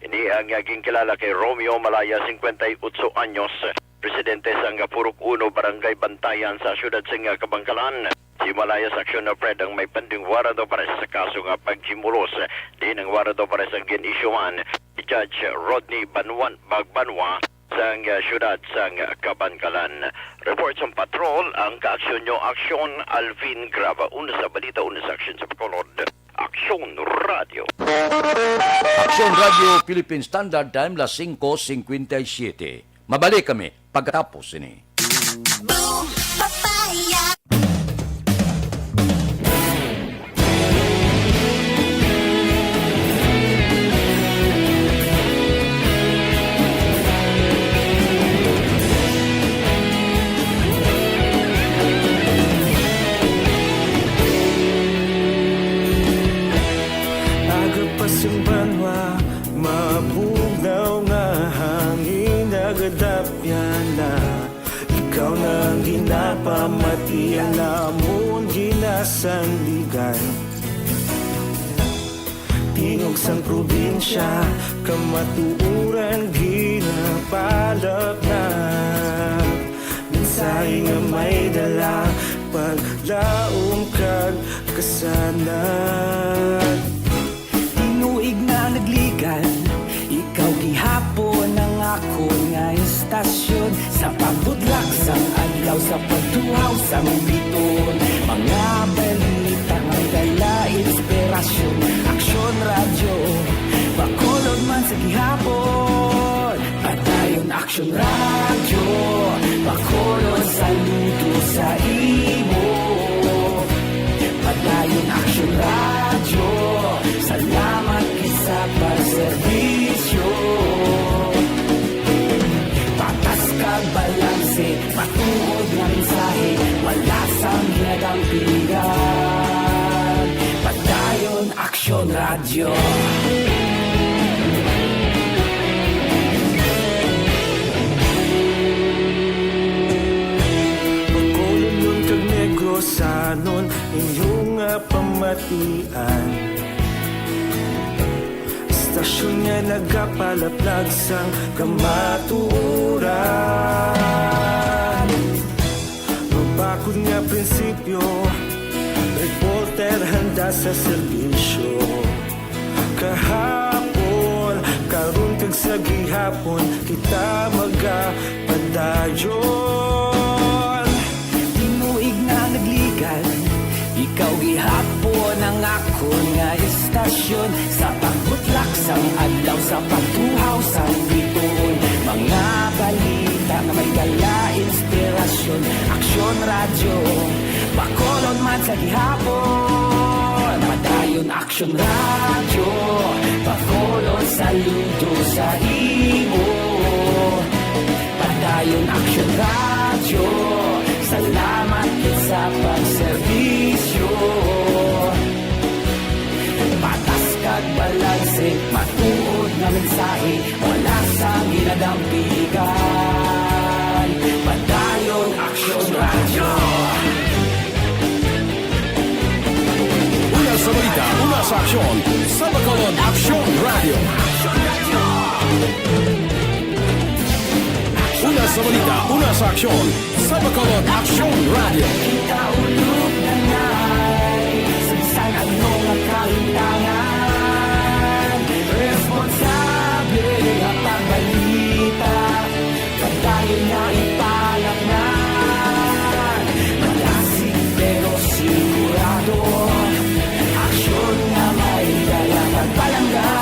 Ini ang, ah, ginkilala kay Romeo Malaya, singkwenta y otso anyos, residente sang Purok Uno, Barangay Bantayan sa siyudad sang Kabankalan. Si Malaya sa aksyon na Fred ang may pending warrant of arrest sa kaso nga paghimulos. Diin ang warrant of arrest ang gin-issuehan ni Judge Rodney Banwan Bagbanwa sang, ah, siyudad sang Kabankalan. Report sang patrol ang kaaksyon nyo, Aksyon Alvin Graba. Una sa balita, una sa aksyon sa Bacolod. Aksyon Radio. Aksyon Radio Philippine Standard Time, las singko singkwenta y siyete. Mabalik kami pagkatapos sini. Boom Papaya. Sandigan. Tingog sang probinsya, kamatuoran ginapalapnag. Mensahe nga may dala, paglaom kag kasanag. Tinuig na nagligan, ikaw gihapon ang akon nga istasyon. Sa pagbutlak sang adlaw, sa pagtuhaw sang biton, mga balita nga may dala inspirasyon. Aksyon Radyo, Bacolod man sa gihapon. Padayon Aksyon Radyo, Bacolod, saludo sa imo. Padayon Aksyon Radyo, salamat gid sa pagserbisyo. Patas kag balanse, matuod nga mensahe, wala sang ginadampigan. Padayon Aksyon Radyo. Bacolodnon kag Negrosanon, inyo nga pamatian. Istasyon nga nagapalaplag sang kamatuoran. Mabakod nga prinsipyo, reporter handa sa serbisyo. Kahapon, karon kag sa gihapon, kita magapadayon. Tinuig na nagligan, ikaw gihapon ang akon nga istasyon. Sa pagbutlak sang adlaw, sa pagtuhaw sang biton, mga balita nga may dala inspirasyon. Aksyon Radyo, Bacolod man sa gihapon. Padayon Aksyon Radyo, Bacolod, saludo sa imo. Padayon Aksyon Radyo, salamat gid sa pagserbisyo. Patas kag balanse, matuod nga mensahe, wala sang ginadampigan. Padayon Aksyon Radyo. Una sa balita, una sa aksyon, sa Bacolod Aksyon Radyo. Una sa balita, una sa aksyon, sa Bacolod Aksyon Radyo. Kita ulog na ngay, sa bisan ano nga kahintangan, responsable nga pagbalita, padayon nga ipalapngan. Malasig pero sigurado, aksyon nga may dala pagpalangga.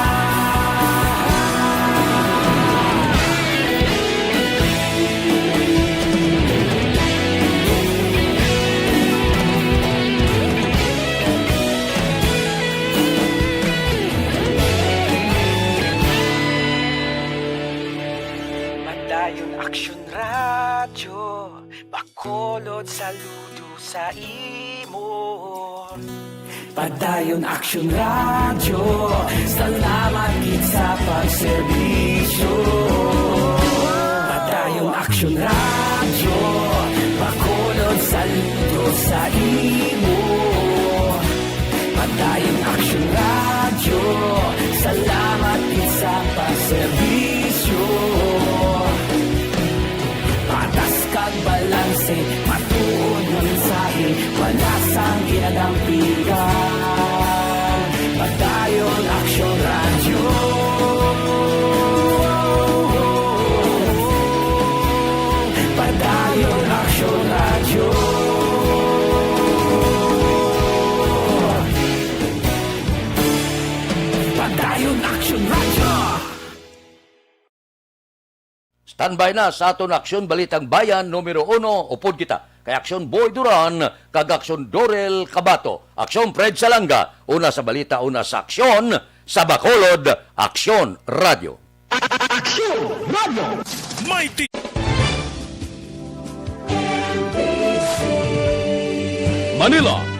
Padayon Aksyon Radyo, Bacolod, saludo sa imo. Padayon Aksyon Radyo, salamat gid sa pagserbisyo. Padayon Aksyon Radyo, Bacolod, saludo sa imo. Padayon Aksyon Radyo, salamat gid sa pagserbisyo. Patas kag balanse, matuod nga mensahe, wala sang ginadampigan. Padayon Aksyon Radyo. Padayon Aksyon Radyo. Padayon Aksyon Radyo. Standby na sa aton Aksyon Balitang Bayan numero uno, upod kita kay Aksyon Boy Duran kag Aksyon Dorel Cabato. Aksyon Fred Salanga, una sa balita, una sa aksyon, sa Bacolod, Aksyon Radyo. Aksyon Radyo. May ti- Manila,